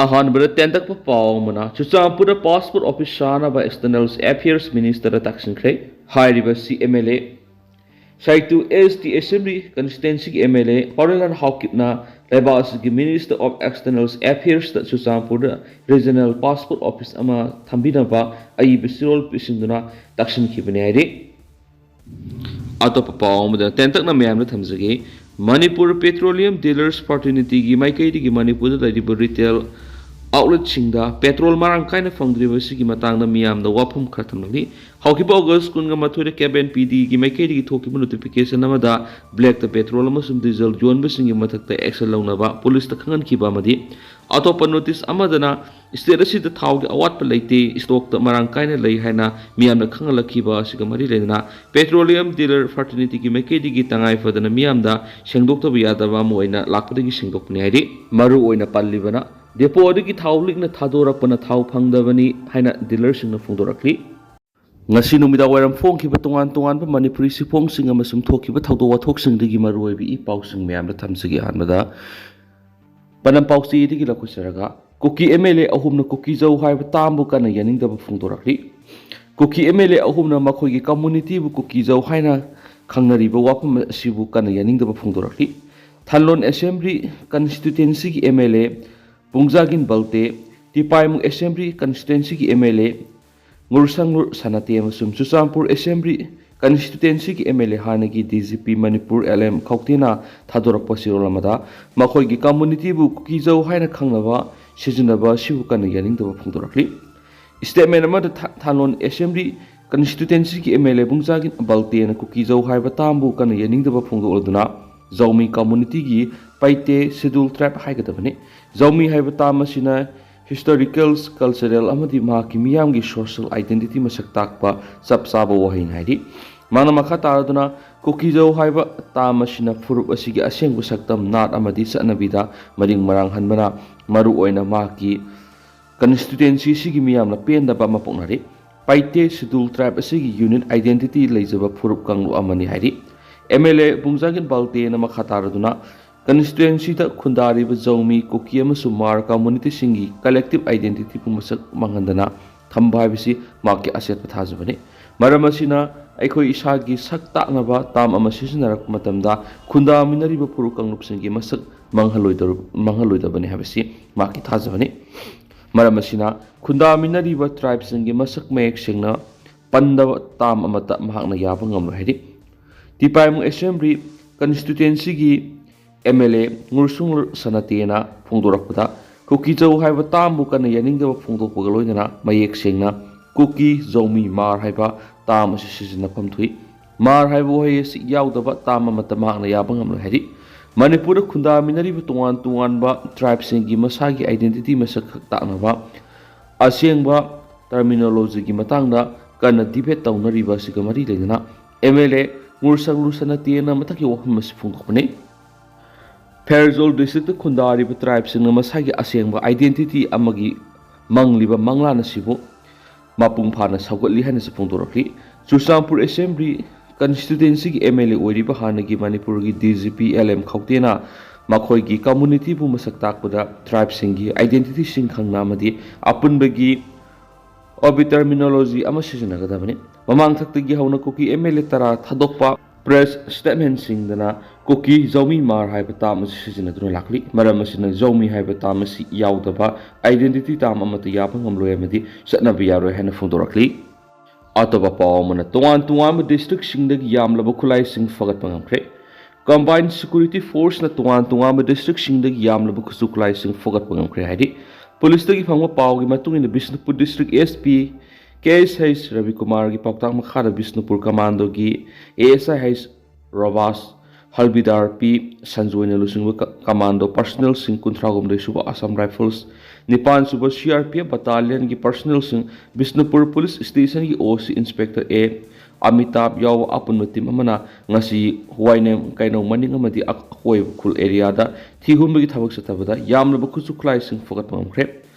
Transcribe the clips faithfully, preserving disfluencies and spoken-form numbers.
ꯑꯍꯥꯟꯕꯗ ꯇꯦꯟꯇꯛꯄ ꯄꯥꯎ ꯑꯃꯅ ꯆꯨꯔꯆꯥꯟꯄꯨꯔꯗ ꯄꯥꯁꯄꯣꯔꯠ ꯑꯣꯐꯤꯁ ꯁꯥꯅꯕ ꯑꯦꯛꯁꯇꯔꯅꯦꯜ ꯑꯦꯐꯤꯌꯔꯁ ꯃꯤꯅꯤꯁꯇꯔꯗ ꯇꯥꯛꯁꯤꯟꯈ꯭ꯔꯦ꯫ ꯍꯥꯏꯔꯤꯕ ꯁꯤ M L A Saitu S T assembly ꯀꯟꯁꯇꯤꯇ꯭ꯋꯦꯟꯁꯤꯒꯤ ꯑꯦꯝ ꯑꯦꯜ ꯑꯦ ꯄꯥꯎꯔꯦꯜꯍꯟ ꯍꯥꯎꯀꯤꯞꯅ ꯂꯩꯕꯥꯛ ꯑꯁꯤꯒꯤ ꯃꯤꯅꯤꯁꯇꯔ ꯑꯣꯐ ꯑꯦꯛꯁꯇꯔꯅꯦꯜ ꯑꯦꯐꯤꯌꯔꯁꯇ ꯆꯨꯔꯆꯥꯟꯄꯨꯔꯗ ꯔꯤꯖꯅꯦꯜ ꯄꯥꯁꯄꯣꯔꯠ ꯑꯣꯐꯤꯁ ꯑꯃ ꯊꯝꯕꯤꯅꯕ ꯑꯏꯕ ꯆꯦꯔꯣꯜ ꯄꯤꯁꯤꯟꯗꯨꯅ ꯇꯥꯛꯁꯤꯟꯈꯤꯕꯅꯤ ꯍꯥꯏꯔꯤ꯫ ꯑꯇꯣꯞꯄ ꯄꯥꯎ ꯑꯃꯗ ꯇꯦꯟꯇꯛꯅ ꯃꯌꯥꯝꯗ ꯊꯝꯖꯒꯦ꯫ ꯃꯅꯤꯄꯨꯔ ꯄꯦꯇ꯭ꯔꯣꯂꯤꯌꯝ ꯗꯤꯂꯔꯁ ꯐ꯭ꯔꯥꯇꯔꯅꯤꯇꯤꯒꯤ ꯃꯥꯏꯀꯩꯗꯒꯤ ꯃꯅꯤꯄꯨꯔꯗ ꯂꯩꯔꯤꯕ ꯔꯤꯇꯦꯜ ꯑꯥꯎꯠꯂꯦꯠꯁꯤꯡꯗ ꯄꯦꯇ꯭ꯔꯣꯜ ꯃꯔꯥꯡ ꯀꯥꯏꯅ ꯐꯪꯗ꯭ꯔꯤꯕ ꯑꯁꯤꯒꯤ ꯃꯇꯥꯡꯗ ꯃꯤꯌꯥꯝꯗ ꯋꯥꯐꯝ ꯈꯔ ꯊꯝꯂꯛꯂꯤ꯫ ꯍꯧꯈꯤꯕ ꯑꯣꯒꯁ ꯀꯨꯟꯒ ꯃꯥꯊꯣꯏꯗ ꯀꯦꯕꯦꯟ ꯄꯤ ꯗꯤꯒꯤ ꯃꯥꯏꯀꯩꯗꯒꯤ ꯊꯣꯛꯈꯤꯕ ꯅꯣꯇꯤꯐꯤꯀꯦꯁꯟ ꯑꯃꯗ ꯕ꯭ꯂꯦꯛꯇ ꯄꯦꯇ꯭ꯔꯣꯜ ꯑꯃꯁꯨꯡ ꯗꯤꯖꯜ ꯌꯣꯟꯕꯁꯤꯡꯒꯤ ꯃꯊꯛꯇ ꯑꯦꯛꯁꯟ ꯂꯧꯅꯕ ꯄꯨꯂꯤꯁꯇ ꯈꯪꯍꯟꯈꯤꯕ ꯑꯃꯗꯤ ꯑꯇꯣꯞꯄ ꯅꯣꯇꯤꯁ ꯑꯃꯗꯅ ꯁ꯭ꯇꯦꯠ ꯑꯁꯤꯗ ꯊꯥꯎꯒꯤ ꯑꯋꯥꯠꯄ ꯂꯩꯇꯦ, ꯁ꯭ꯇꯣꯛꯇ ꯃꯔꯥꯡ ꯀꯥꯏꯅ ꯂꯩ ꯍꯥꯏꯅ ꯃꯤꯌꯥꯝꯅ ꯈꯪꯍꯜꯂꯛꯈꯤꯕ ꯑꯁꯤꯒ ꯃꯔꯤ ꯂꯩꯅꯅ ꯄꯦꯇ꯭ꯔꯣꯂꯤꯌꯝ ꯗꯤꯂꯔ ꯐ꯭ꯔꯥꯇꯔꯅꯤꯇꯤꯒꯤ ꯃꯥꯏꯀꯩꯗꯒꯤ ꯇꯉꯥꯏ ꯐꯗꯅ ꯃꯤꯌꯥꯝꯗ ꯁꯦꯡꯗꯣꯛꯇꯕ ꯌꯥꯗꯕ ꯑꯃ ꯑꯣꯏꯅ ꯂꯥꯛꯄꯗꯒꯤ ꯁꯦꯡꯗꯣꯛꯄꯅꯤ ꯍꯥꯏꯔꯤ꯫ ꯃꯔꯨ ꯑꯣꯏꯅ ꯄꯜꯂꯤꯕꯅ ꯗꯦꯄꯣ ꯑꯗꯨꯒꯤ ꯊꯥꯎ ꯂꯤꯛꯅ ꯊꯥꯗꯣꯔꯛꯄꯅ ꯊꯥꯎ ꯐꯪꯗꯕꯅꯤ ꯍꯥꯏꯅ ꯗꯤꯂꯔꯁꯤꯡꯅ ꯐꯣꯡꯗꯣꯔꯛꯂꯤ꯫ ꯉꯁꯤ ꯅꯨꯃꯤꯗꯥꯡ ꯋꯥꯏꯔꯝ ꯐꯣꯡꯈꯤꯕ ꯇꯣꯉꯥꯟ ꯇꯣꯉꯥꯟꯕ ꯃꯅꯤꯄꯨꯔꯤ ꯆꯦꯐꯣꯡꯁꯤꯡ ꯑꯃꯁꯨꯡ ꯊꯣꯛꯈꯤꯕ ꯊꯧꯗꯣꯛ ꯋꯥꯊꯣꯛꯁꯤꯡꯗꯒꯤ ꯃꯔꯨꯑꯣꯏꯕ ꯏ ꯄꯥꯎꯁꯤꯡ ꯃꯌꯥꯝꯗ ꯊꯝꯖꯒꯦ꯫ ꯑꯍꯥꯟꯕꯗ ꯄꯅꯝ ꯄꯥꯎꯆꯦꯗꯒꯤ ꯂꯧꯈꯠꯆꯔꯒ ꯀꯨꯀꯤ ꯑꯦꯝ ꯑꯦꯜ ꯑꯦ ꯑꯍꯨꯝꯅ ꯀꯨꯀꯤꯖꯧ ꯍꯥꯏꯕ ꯇꯥꯝꯕꯨ ꯀꯟꯅ ꯌꯥꯅꯤꯡꯗꯕ ꯐꯣꯡꯗꯣꯔꯛꯂꯤ꯫ ꯀꯨꯀꯤ ꯑꯦꯝ ꯑꯦꯜ ꯑꯦ ꯑꯍꯨꯝꯅ ꯃꯈꯣꯏꯒꯤ ꯀꯝꯃꯨꯅꯤꯇꯤꯕꯨ ꯀꯨꯀꯤꯖꯧ ꯍꯥꯏꯅ ꯈꯪꯅꯔꯤꯕ ꯋꯥꯐꯝ ꯑꯁꯤꯕꯨ ꯀꯟꯅ ꯌꯥꯅꯤꯡꯗꯕ ꯐꯣꯡꯗꯣꯔꯛꯂꯤ꯫ ꯊꯥꯂꯣꯟ ꯑꯦꯁꯦꯝꯕ꯭ꯂꯤ ꯀꯟꯁꯇꯤꯇ꯭ꯋꯦꯟꯁꯤꯒꯤ ꯑꯦꯝ ꯑꯦꯜ ꯑꯦ ꯄꯨꯡꯖꯥꯒꯤꯟ ꯕꯜꯇꯦ, ꯇꯤꯄꯥꯏꯃꯨ ꯑꯦꯁꯦꯝꯕ꯭ꯂꯤ ꯀꯟꯁꯇꯤꯇ꯭ꯋꯦꯟꯁꯤꯒꯤ M L A Ngursanglur Sanate ꯑꯃꯁꯨꯡ ꯆꯨꯔꯆꯥꯟꯄꯨꯔ ꯑꯦꯁꯦꯝꯕ꯭ꯂꯤ ꯀꯟꯁꯇꯤꯇ꯭ꯋꯦꯟꯁꯤꯒꯤ ꯑꯦꯝ ꯑꯦꯜ ꯑꯦ ꯍꯥꯟꯅꯒꯤ D G P Manipur L M ꯈꯧꯇꯦꯅ ꯊꯥꯗꯣꯔꯛꯄ ꯆꯦꯔꯣꯜ ꯑꯃꯗ ꯃꯈꯣꯏꯒꯤ ꯀꯝꯃꯨꯅꯤꯇꯤꯕꯨ ꯀꯨꯀꯤꯖꯧ ꯍꯥꯏꯅ ꯈꯪꯅꯕ ꯁꯤꯖꯤꯟꯅꯕ ꯑꯁꯤꯕꯨ ꯀꯟꯅ ꯌꯥꯅꯤꯡꯗꯕ ꯐꯣꯡꯗꯣꯔꯛꯂꯤ꯫ ꯁ꯭ꯇꯦꯠꯃꯦꯟ ꯑꯃꯗ ꯊꯥ-, ꯊꯥꯂꯣꯟ ꯑꯦꯁꯦꯝꯕ꯭ꯂꯤ ꯀꯟꯁꯇꯤꯇ꯭ꯋꯦꯟꯁꯤꯒꯤ ꯑꯦꯝ ꯑꯦꯜ ꯑꯦ ꯕꯨꯡꯖꯥꯒꯤ ꯕꯜꯇꯦꯅ ꯀꯨꯀꯤꯖꯧ ꯍꯥꯏꯕ ꯇꯥꯝꯕꯨ ꯀꯟꯅ ꯌꯥꯅꯤꯡꯗꯕ ꯐꯣꯡꯗꯣꯛꯂꯗꯨꯅ ꯖꯧꯃꯤ ꯀꯝꯃꯨꯅꯤꯇꯤꯒꯤ ꯄꯩꯇꯦ ꯁꯦꯗꯨꯜ ꯇ꯭ꯔꯥꯏꯕ ꯍꯥꯏꯒꯗꯕꯅꯤ꯫ ꯖꯧꯃꯤ ꯍꯥꯏꯕ ꯇꯥꯝ ꯑꯁꯤꯅ ꯍꯤꯁꯇꯣꯔꯤꯀꯦꯜ, ꯀꯜꯆꯔꯦꯜ ꯑꯃꯗꯤ ꯃꯍꯥꯛꯀꯤ ꯃꯤꯌꯥꯝꯒꯤ ꯁꯣꯁꯤꯌꯦꯜ ꯑꯥꯏꯗꯦꯟꯇꯤꯇꯤ ꯃꯁꯛ ꯇꯥꯛꯄ ꯆꯞ ꯆꯥꯕ ꯋꯥꯍꯩꯅꯤ ꯍꯥꯏꯔꯤ꯫ ꯃꯥꯅ ꯃꯈꯥ ꯇꯥꯔꯗꯨꯅ ꯀꯨꯀꯤꯖꯧ ꯍꯥꯏꯕ ꯇꯥꯝ ꯑꯁꯤꯅ ꯐꯨꯔꯨꯞ ꯑꯁꯤꯒꯤ ꯑꯁꯦꯡꯕ ꯁꯛꯇꯝ, ꯅꯥꯠ ꯑꯃꯗꯤ ꯆꯠꯅꯕꯤꯗ ꯃꯔꯤꯡ ꯃꯔꯥꯡꯍꯟꯕꯅ ꯃꯔꯨꯑꯣꯏꯅ ꯃꯍꯥꯛꯀꯤ ꯀꯟꯁꯇꯤꯇ꯭ꯋꯦꯟꯁꯤ ꯑꯁꯤꯒꯤ ꯃꯤꯌꯥꯝꯅ ꯄꯦꯟꯗꯕ ꯑꯃ ꯄꯣꯛꯅꯔꯤ꯫ ꯄꯩꯇꯦ ꯁꯦꯗꯨꯜ ꯇ꯭ꯔꯥꯏꯕ ꯑꯁꯤꯒꯤ ꯌꯨꯅꯤꯛ ꯑꯥꯏꯗꯦꯟꯇꯤꯇꯤ ꯂꯩꯖꯕ ꯐꯨꯔꯨꯞ ꯀꯥꯡꯂꯨꯞ ꯑꯃꯅꯤ ꯍꯥꯏꯔꯤ꯫ ꯑꯦꯝ ꯑꯦꯜ ꯑꯦ ꯕꯨꯡꯖꯥꯒꯤꯟ ꯕꯥꯜꯇꯦꯅ ꯃꯈꯥ ꯇꯥꯔꯗꯨꯅ ꯀꯟꯁꯇꯤꯇ꯭ꯋꯦꯟꯁꯤꯗ ꯈꯨꯟꯗꯥꯔꯤꯕ ꯖꯧꯃꯤ, ꯀꯨꯀꯤ ꯑꯃꯁꯨꯡ ꯃꯥꯔ ꯀꯝꯃꯨꯅꯤꯇꯤꯁꯤꯡꯒꯤ ꯀꯂꯦꯛꯇꯤꯚ ꯑꯥꯏꯗꯦꯟꯇꯤꯇꯤꯕꯨ ꯃꯁꯛ ꯃꯥꯡꯍꯟꯗꯅ ꯊꯝꯕ ꯍꯥꯏꯕꯁꯤ ꯃꯍꯥꯛꯀꯤ ꯑꯆꯦꯠꯄ ꯊꯥꯖꯕꯅꯤ꯫ ꯃꯔꯝ ꯑꯁꯤꯅ, ꯑꯩꯈꯣꯏ ꯏꯁꯥꯒꯤ ꯁꯛ ꯇꯥꯛꯅꯕ ꯇꯥꯝ ꯑꯃ ꯁꯤꯖꯤꯟꯅꯔꯛꯄ ꯃꯇꯝꯗ ꯈꯨꯟꯗꯥꯃꯤꯟꯅꯔꯤꯕ ꯐꯨꯔꯨꯞ ꯀꯥꯡꯂꯨꯞꯁꯤꯡꯒꯤ ꯃꯁꯛ ꯃꯥꯡꯍꯜꯂꯣꯏꯗꯧꯔ-, ꯃꯥꯡꯍꯜꯂꯣꯏꯗꯕꯅꯤ ꯍꯥꯏꯕꯁꯤ ꯃꯍꯥꯛꯀꯤ ꯊꯥꯖꯕꯅꯤ꯫ ꯃꯔꯝ ꯑꯁꯤꯅ, ꯈꯨꯟꯗꯥꯃꯤꯟꯅꯔꯤꯕ ꯇ꯭ꯔꯥꯏꯕꯁꯤꯡꯒꯤ ꯃꯁꯛ ꯃꯌꯦꯛ ꯁꯦꯡꯅ ꯄꯟꯗꯕ ꯇꯥꯝ ꯑꯃꯠꯇ ꯃꯍꯥꯛꯅ ꯌꯥꯕ ꯉꯝꯂꯣꯏ ꯍꯥꯏꯔꯤ꯫ ꯇꯤꯄꯥꯏꯃꯨꯡ ꯑꯦꯁꯦꯝꯕ꯭ꯂꯤ ꯀꯟꯁꯇꯤꯇ꯭ꯋꯦꯟꯁꯤꯒꯤ ꯑꯦꯝ ꯑꯦꯜ ꯑꯦ ꯉꯨꯔꯁꯨꯡ ꯁꯅꯥꯇꯦꯅ ꯐꯣꯡꯗꯣꯔꯛꯄꯗ, ꯀꯨꯀꯤꯖꯧ ꯍꯥꯏꯕ ꯇꯥꯝꯕꯨ ꯀꯟꯅ ꯌꯥꯅꯤꯡꯗꯕ ꯐꯣꯡꯗꯣꯛꯄꯒ ꯂꯣꯏꯅꯅ ꯃꯌꯦꯛ ꯁꯦꯡꯅ ꯀꯨꯀꯤ, ꯖꯧꯃꯤ, ꯃꯥꯔ ꯍꯥꯏꯕ ꯇꯥꯝ ꯑꯁꯤ ꯁꯤꯖꯤꯟꯅꯐꯝ ꯊꯣꯛꯏ꯫ ꯃꯥꯔ ꯍꯥꯏꯕ ꯋꯥꯍꯩ ꯑꯁꯤ ꯌꯥꯎꯗꯕ ꯇꯥꯝ ꯑꯃꯠꯇ ꯃꯍꯥꯛꯅ ꯌꯥꯕ ꯉꯝꯂꯣꯏ ꯍꯥꯏꯔꯤ꯫ ꯃꯅꯤꯄꯨꯔꯗ ꯈꯨꯟꯗꯥꯃꯤꯟꯅꯔꯤꯕ ꯇꯣꯉꯥꯟ ꯇꯣꯉꯥꯟꯕ ꯇ꯭ꯔꯥꯏꯕꯁꯤꯡꯒꯤ ꯃꯁꯥꯒꯤ ꯑꯥꯏꯗꯦꯟꯇꯤꯇꯤ ꯃꯁꯛ ꯈꯛ ꯇꯥꯛꯅꯕ ꯑꯁꯦꯡꯕ ꯇꯔꯃꯤꯅꯣꯂꯣꯖꯤꯒꯤ ꯃꯇꯥꯡꯗ ꯀꯟꯅ ꯗꯤꯕꯦꯠ ꯇꯧꯅꯔꯤꯕ ꯑꯁꯤꯒ ꯃꯔꯤ ꯂꯩꯅꯅ ꯑꯦꯝ ꯑꯦꯜ ꯑꯦ ꯉꯨꯔꯁꯪꯂꯨ ꯁꯅꯥꯇꯦꯅ ꯃꯊꯛꯀꯤ ꯋꯥꯐꯝ ꯑꯁꯤ ꯐꯣꯡꯗꯣꯛꯄꯅꯤ꯫ ꯐꯦꯔꯖꯣꯜ ꯗꯤꯁꯇ꯭ꯔꯤꯛꯇ ꯈꯨꯟꯗꯥꯔꯤꯕ ꯇ꯭ꯔꯥꯏꯕꯁꯤꯡꯅ ꯃꯁꯥꯒꯤ ꯑꯁꯦꯡꯕ ꯑꯥꯏꯗꯦꯟꯇꯤꯇꯤ ꯑꯃꯒꯤ ꯃꯪꯂꯤꯕ ꯃꯪꯂꯥꯟ ꯑꯁꯤꯕꯨ ꯃꯄꯨꯡ ꯐꯥꯅ ꯁꯧꯒꯠꯂꯤ ꯍꯥꯏꯅꯁꯨ ꯐꯣꯡꯗꯣꯔꯛꯂꯤ꯫ ꯆꯨꯔꯆꯥꯟꯄꯨꯔ ꯑꯦꯁꯦꯝꯕ꯭ꯂꯤ ꯀꯟꯁꯇꯤꯇ꯭ꯋꯦꯟꯁꯤꯒꯤ ꯑꯦꯝ ꯑꯦꯜ ꯑꯦ ꯑꯣꯏꯔꯤꯕ ꯍꯥꯟꯅꯒꯤ ꯃꯅꯤꯄꯨꯔꯒꯤ D G P L M ꯈꯧꯇꯦꯅ ꯃꯈꯣꯏꯒꯤ ꯀꯝꯃꯨꯅꯤꯇꯤꯕꯨ ꯃꯁꯛ ꯇꯥꯛꯄꯗ ꯇ꯭ꯔꯥꯏꯕꯁꯤꯡꯒꯤ ꯑꯥꯏꯗꯦꯟꯇꯤꯇꯤꯁꯤꯡ ꯈꯪꯅ ꯑꯃꯗꯤ ꯑꯄꯨꯟꯕꯒꯤ ꯑꯣꯕꯤ ꯇꯔꯃꯤꯅꯣꯂꯣꯖꯤ ꯑꯃ ꯁꯤꯖꯤꯟꯅꯒꯗꯕꯅꯤ꯫ ꯃꯃꯥꯡꯊꯛꯇꯒꯤ ꯍꯧꯅ ꯀꯨꯀꯤ ꯑꯦꯝ ꯑꯦꯜ ꯑꯦ ꯇꯔꯥ ꯊꯥꯗꯣꯛꯄ ꯄ꯭ꯔꯦꯁ ꯁ꯭ꯇꯦꯠꯃꯦꯟꯁꯤꯡꯗꯅ ꯀꯨꯀꯤ, ꯖꯧꯃꯤ, ꯃꯥꯔ ꯍꯥꯏꯕ ꯇꯥꯝ ꯑꯁꯤ ꯁꯤꯖꯤꯟꯅꯗꯨꯅ ꯂꯥꯛꯂꯤ꯫ ꯃꯔꯝ ꯑꯁꯤꯅ ꯖꯧꯃꯤ ꯍꯥꯏꯕ ꯇꯥꯝ ꯑꯁꯤ ꯌꯥꯎꯗꯕ ꯑꯥꯏꯗꯦꯟꯇꯤꯇꯤ ꯇꯥꯝ ꯑꯃꯠꯇ ꯌꯥꯕ ꯉꯝꯂꯣꯏ ꯑꯃꯗꯤ ꯆꯠꯅꯕ ꯌꯥꯔꯣꯏ ꯍꯥꯏꯅ ꯐꯣꯡꯗꯣꯔꯛꯂꯤ꯫ ꯑꯇꯣꯞꯄ ꯄꯥꯎ ꯑꯃꯅ, ꯇꯣꯉꯥꯟ ꯇꯣꯉꯥꯟꯕ ꯗꯤꯁꯇ꯭ꯔꯤꯛꯁꯤꯡꯗꯒꯤ ꯌꯥꯝꯂꯕ ꯈꯨꯠꯂꯥꯏꯁꯤꯡ ꯐꯒꯠꯄ ꯉꯝꯈ꯭ꯔꯦ꯫ ꯀꯝꯕꯥꯏꯟ ꯁꯦꯀ꯭ꯌꯨꯔꯤꯇꯤ ꯐꯣꯔꯁꯅ ꯇꯣꯉꯥꯟ ꯇꯣꯉꯥꯟꯕ ꯗꯤꯁꯇ꯭ꯔꯤꯛꯁꯤꯡꯗꯒꯤ ꯌꯥꯝꯂꯕ ꯈꯨꯠꯁꯨ ꯈꯨꯠꯂꯥꯏꯁꯤꯡ ꯐꯒꯠꯄ ꯉꯝꯈ꯭ꯔꯦ ꯍꯥꯏꯔꯤ꯫ ꯄꯨꯂꯤꯁꯇꯒꯤ ꯐꯪꯕ ꯄꯥꯎꯒꯤ ꯃꯇꯨꯡ ꯏꯟꯅ Bishnupur district S P K S H ꯔꯕꯤꯀꯨꯃꯥꯔꯒꯤ ꯄꯥꯎꯇꯥꯛ ꯃꯈꯥꯗ Bishnupur ꯀꯃꯥꯟꯗꯣꯒꯤ A S I H ꯔꯣꯕꯥꯁ ꯍꯜꯕꯤꯗꯥꯔ ꯄꯤ ꯁꯟꯖꯣꯏꯅ ꯂꯨꯆꯤꯡꯕ ꯀ-, ꯀꯃꯥꯟꯗꯣ ꯄꯔꯁꯅꯦꯜꯁꯤꯡ ꯀꯨꯟꯊ꯭ꯔꯥ ꯍꯨꯝꯗꯣꯏ ꯁꯨꯕ ꯑꯁꯥꯝ ꯔꯥꯏꯐꯜꯁ, ꯅꯤꯄꯥꯟ ꯁꯨꯕ ꯁꯤ ꯑꯥꯔ ꯄꯤ ꯑꯦꯐ ꯕꯇꯥꯂꯤꯌꯟꯒꯤ ꯄꯔꯁꯅꯦꯜꯁꯤꯡ, ꯕꯤꯁꯅꯨꯄꯨꯔ ꯄꯨꯂꯤꯁ ꯁ꯭ꯇꯦꯁꯟꯒꯤ ꯑꯣ ꯁꯤ ꯏꯟꯁꯄꯦꯛꯇꯔ ꯑꯦ ꯑꯃꯤꯇꯥꯕ ꯌꯥꯎꯕ ꯑꯄꯨꯟꯕ ꯇꯤꯝ ꯑꯃꯅ ꯉꯁꯤ ꯍꯨꯋꯥꯏꯅꯦꯝ ꯀꯩꯅꯧ ꯃꯅꯤꯡ ꯑꯃꯗꯤ ꯑꯀꯣꯏꯕ ꯈꯨꯜ ꯑꯦꯔꯤꯌꯥꯗ ꯊꯤꯍꯨꯝꯕꯒꯤ ꯊꯕꯛ ꯆꯠꯊꯕꯗ ꯌꯥꯝꯂꯕ ꯈꯨꯠꯁꯨ ꯈꯨꯠꯂꯥꯏꯁꯤꯡ ꯐꯒꯠꯄ ꯉꯝꯈ꯭ꯔꯦ꯫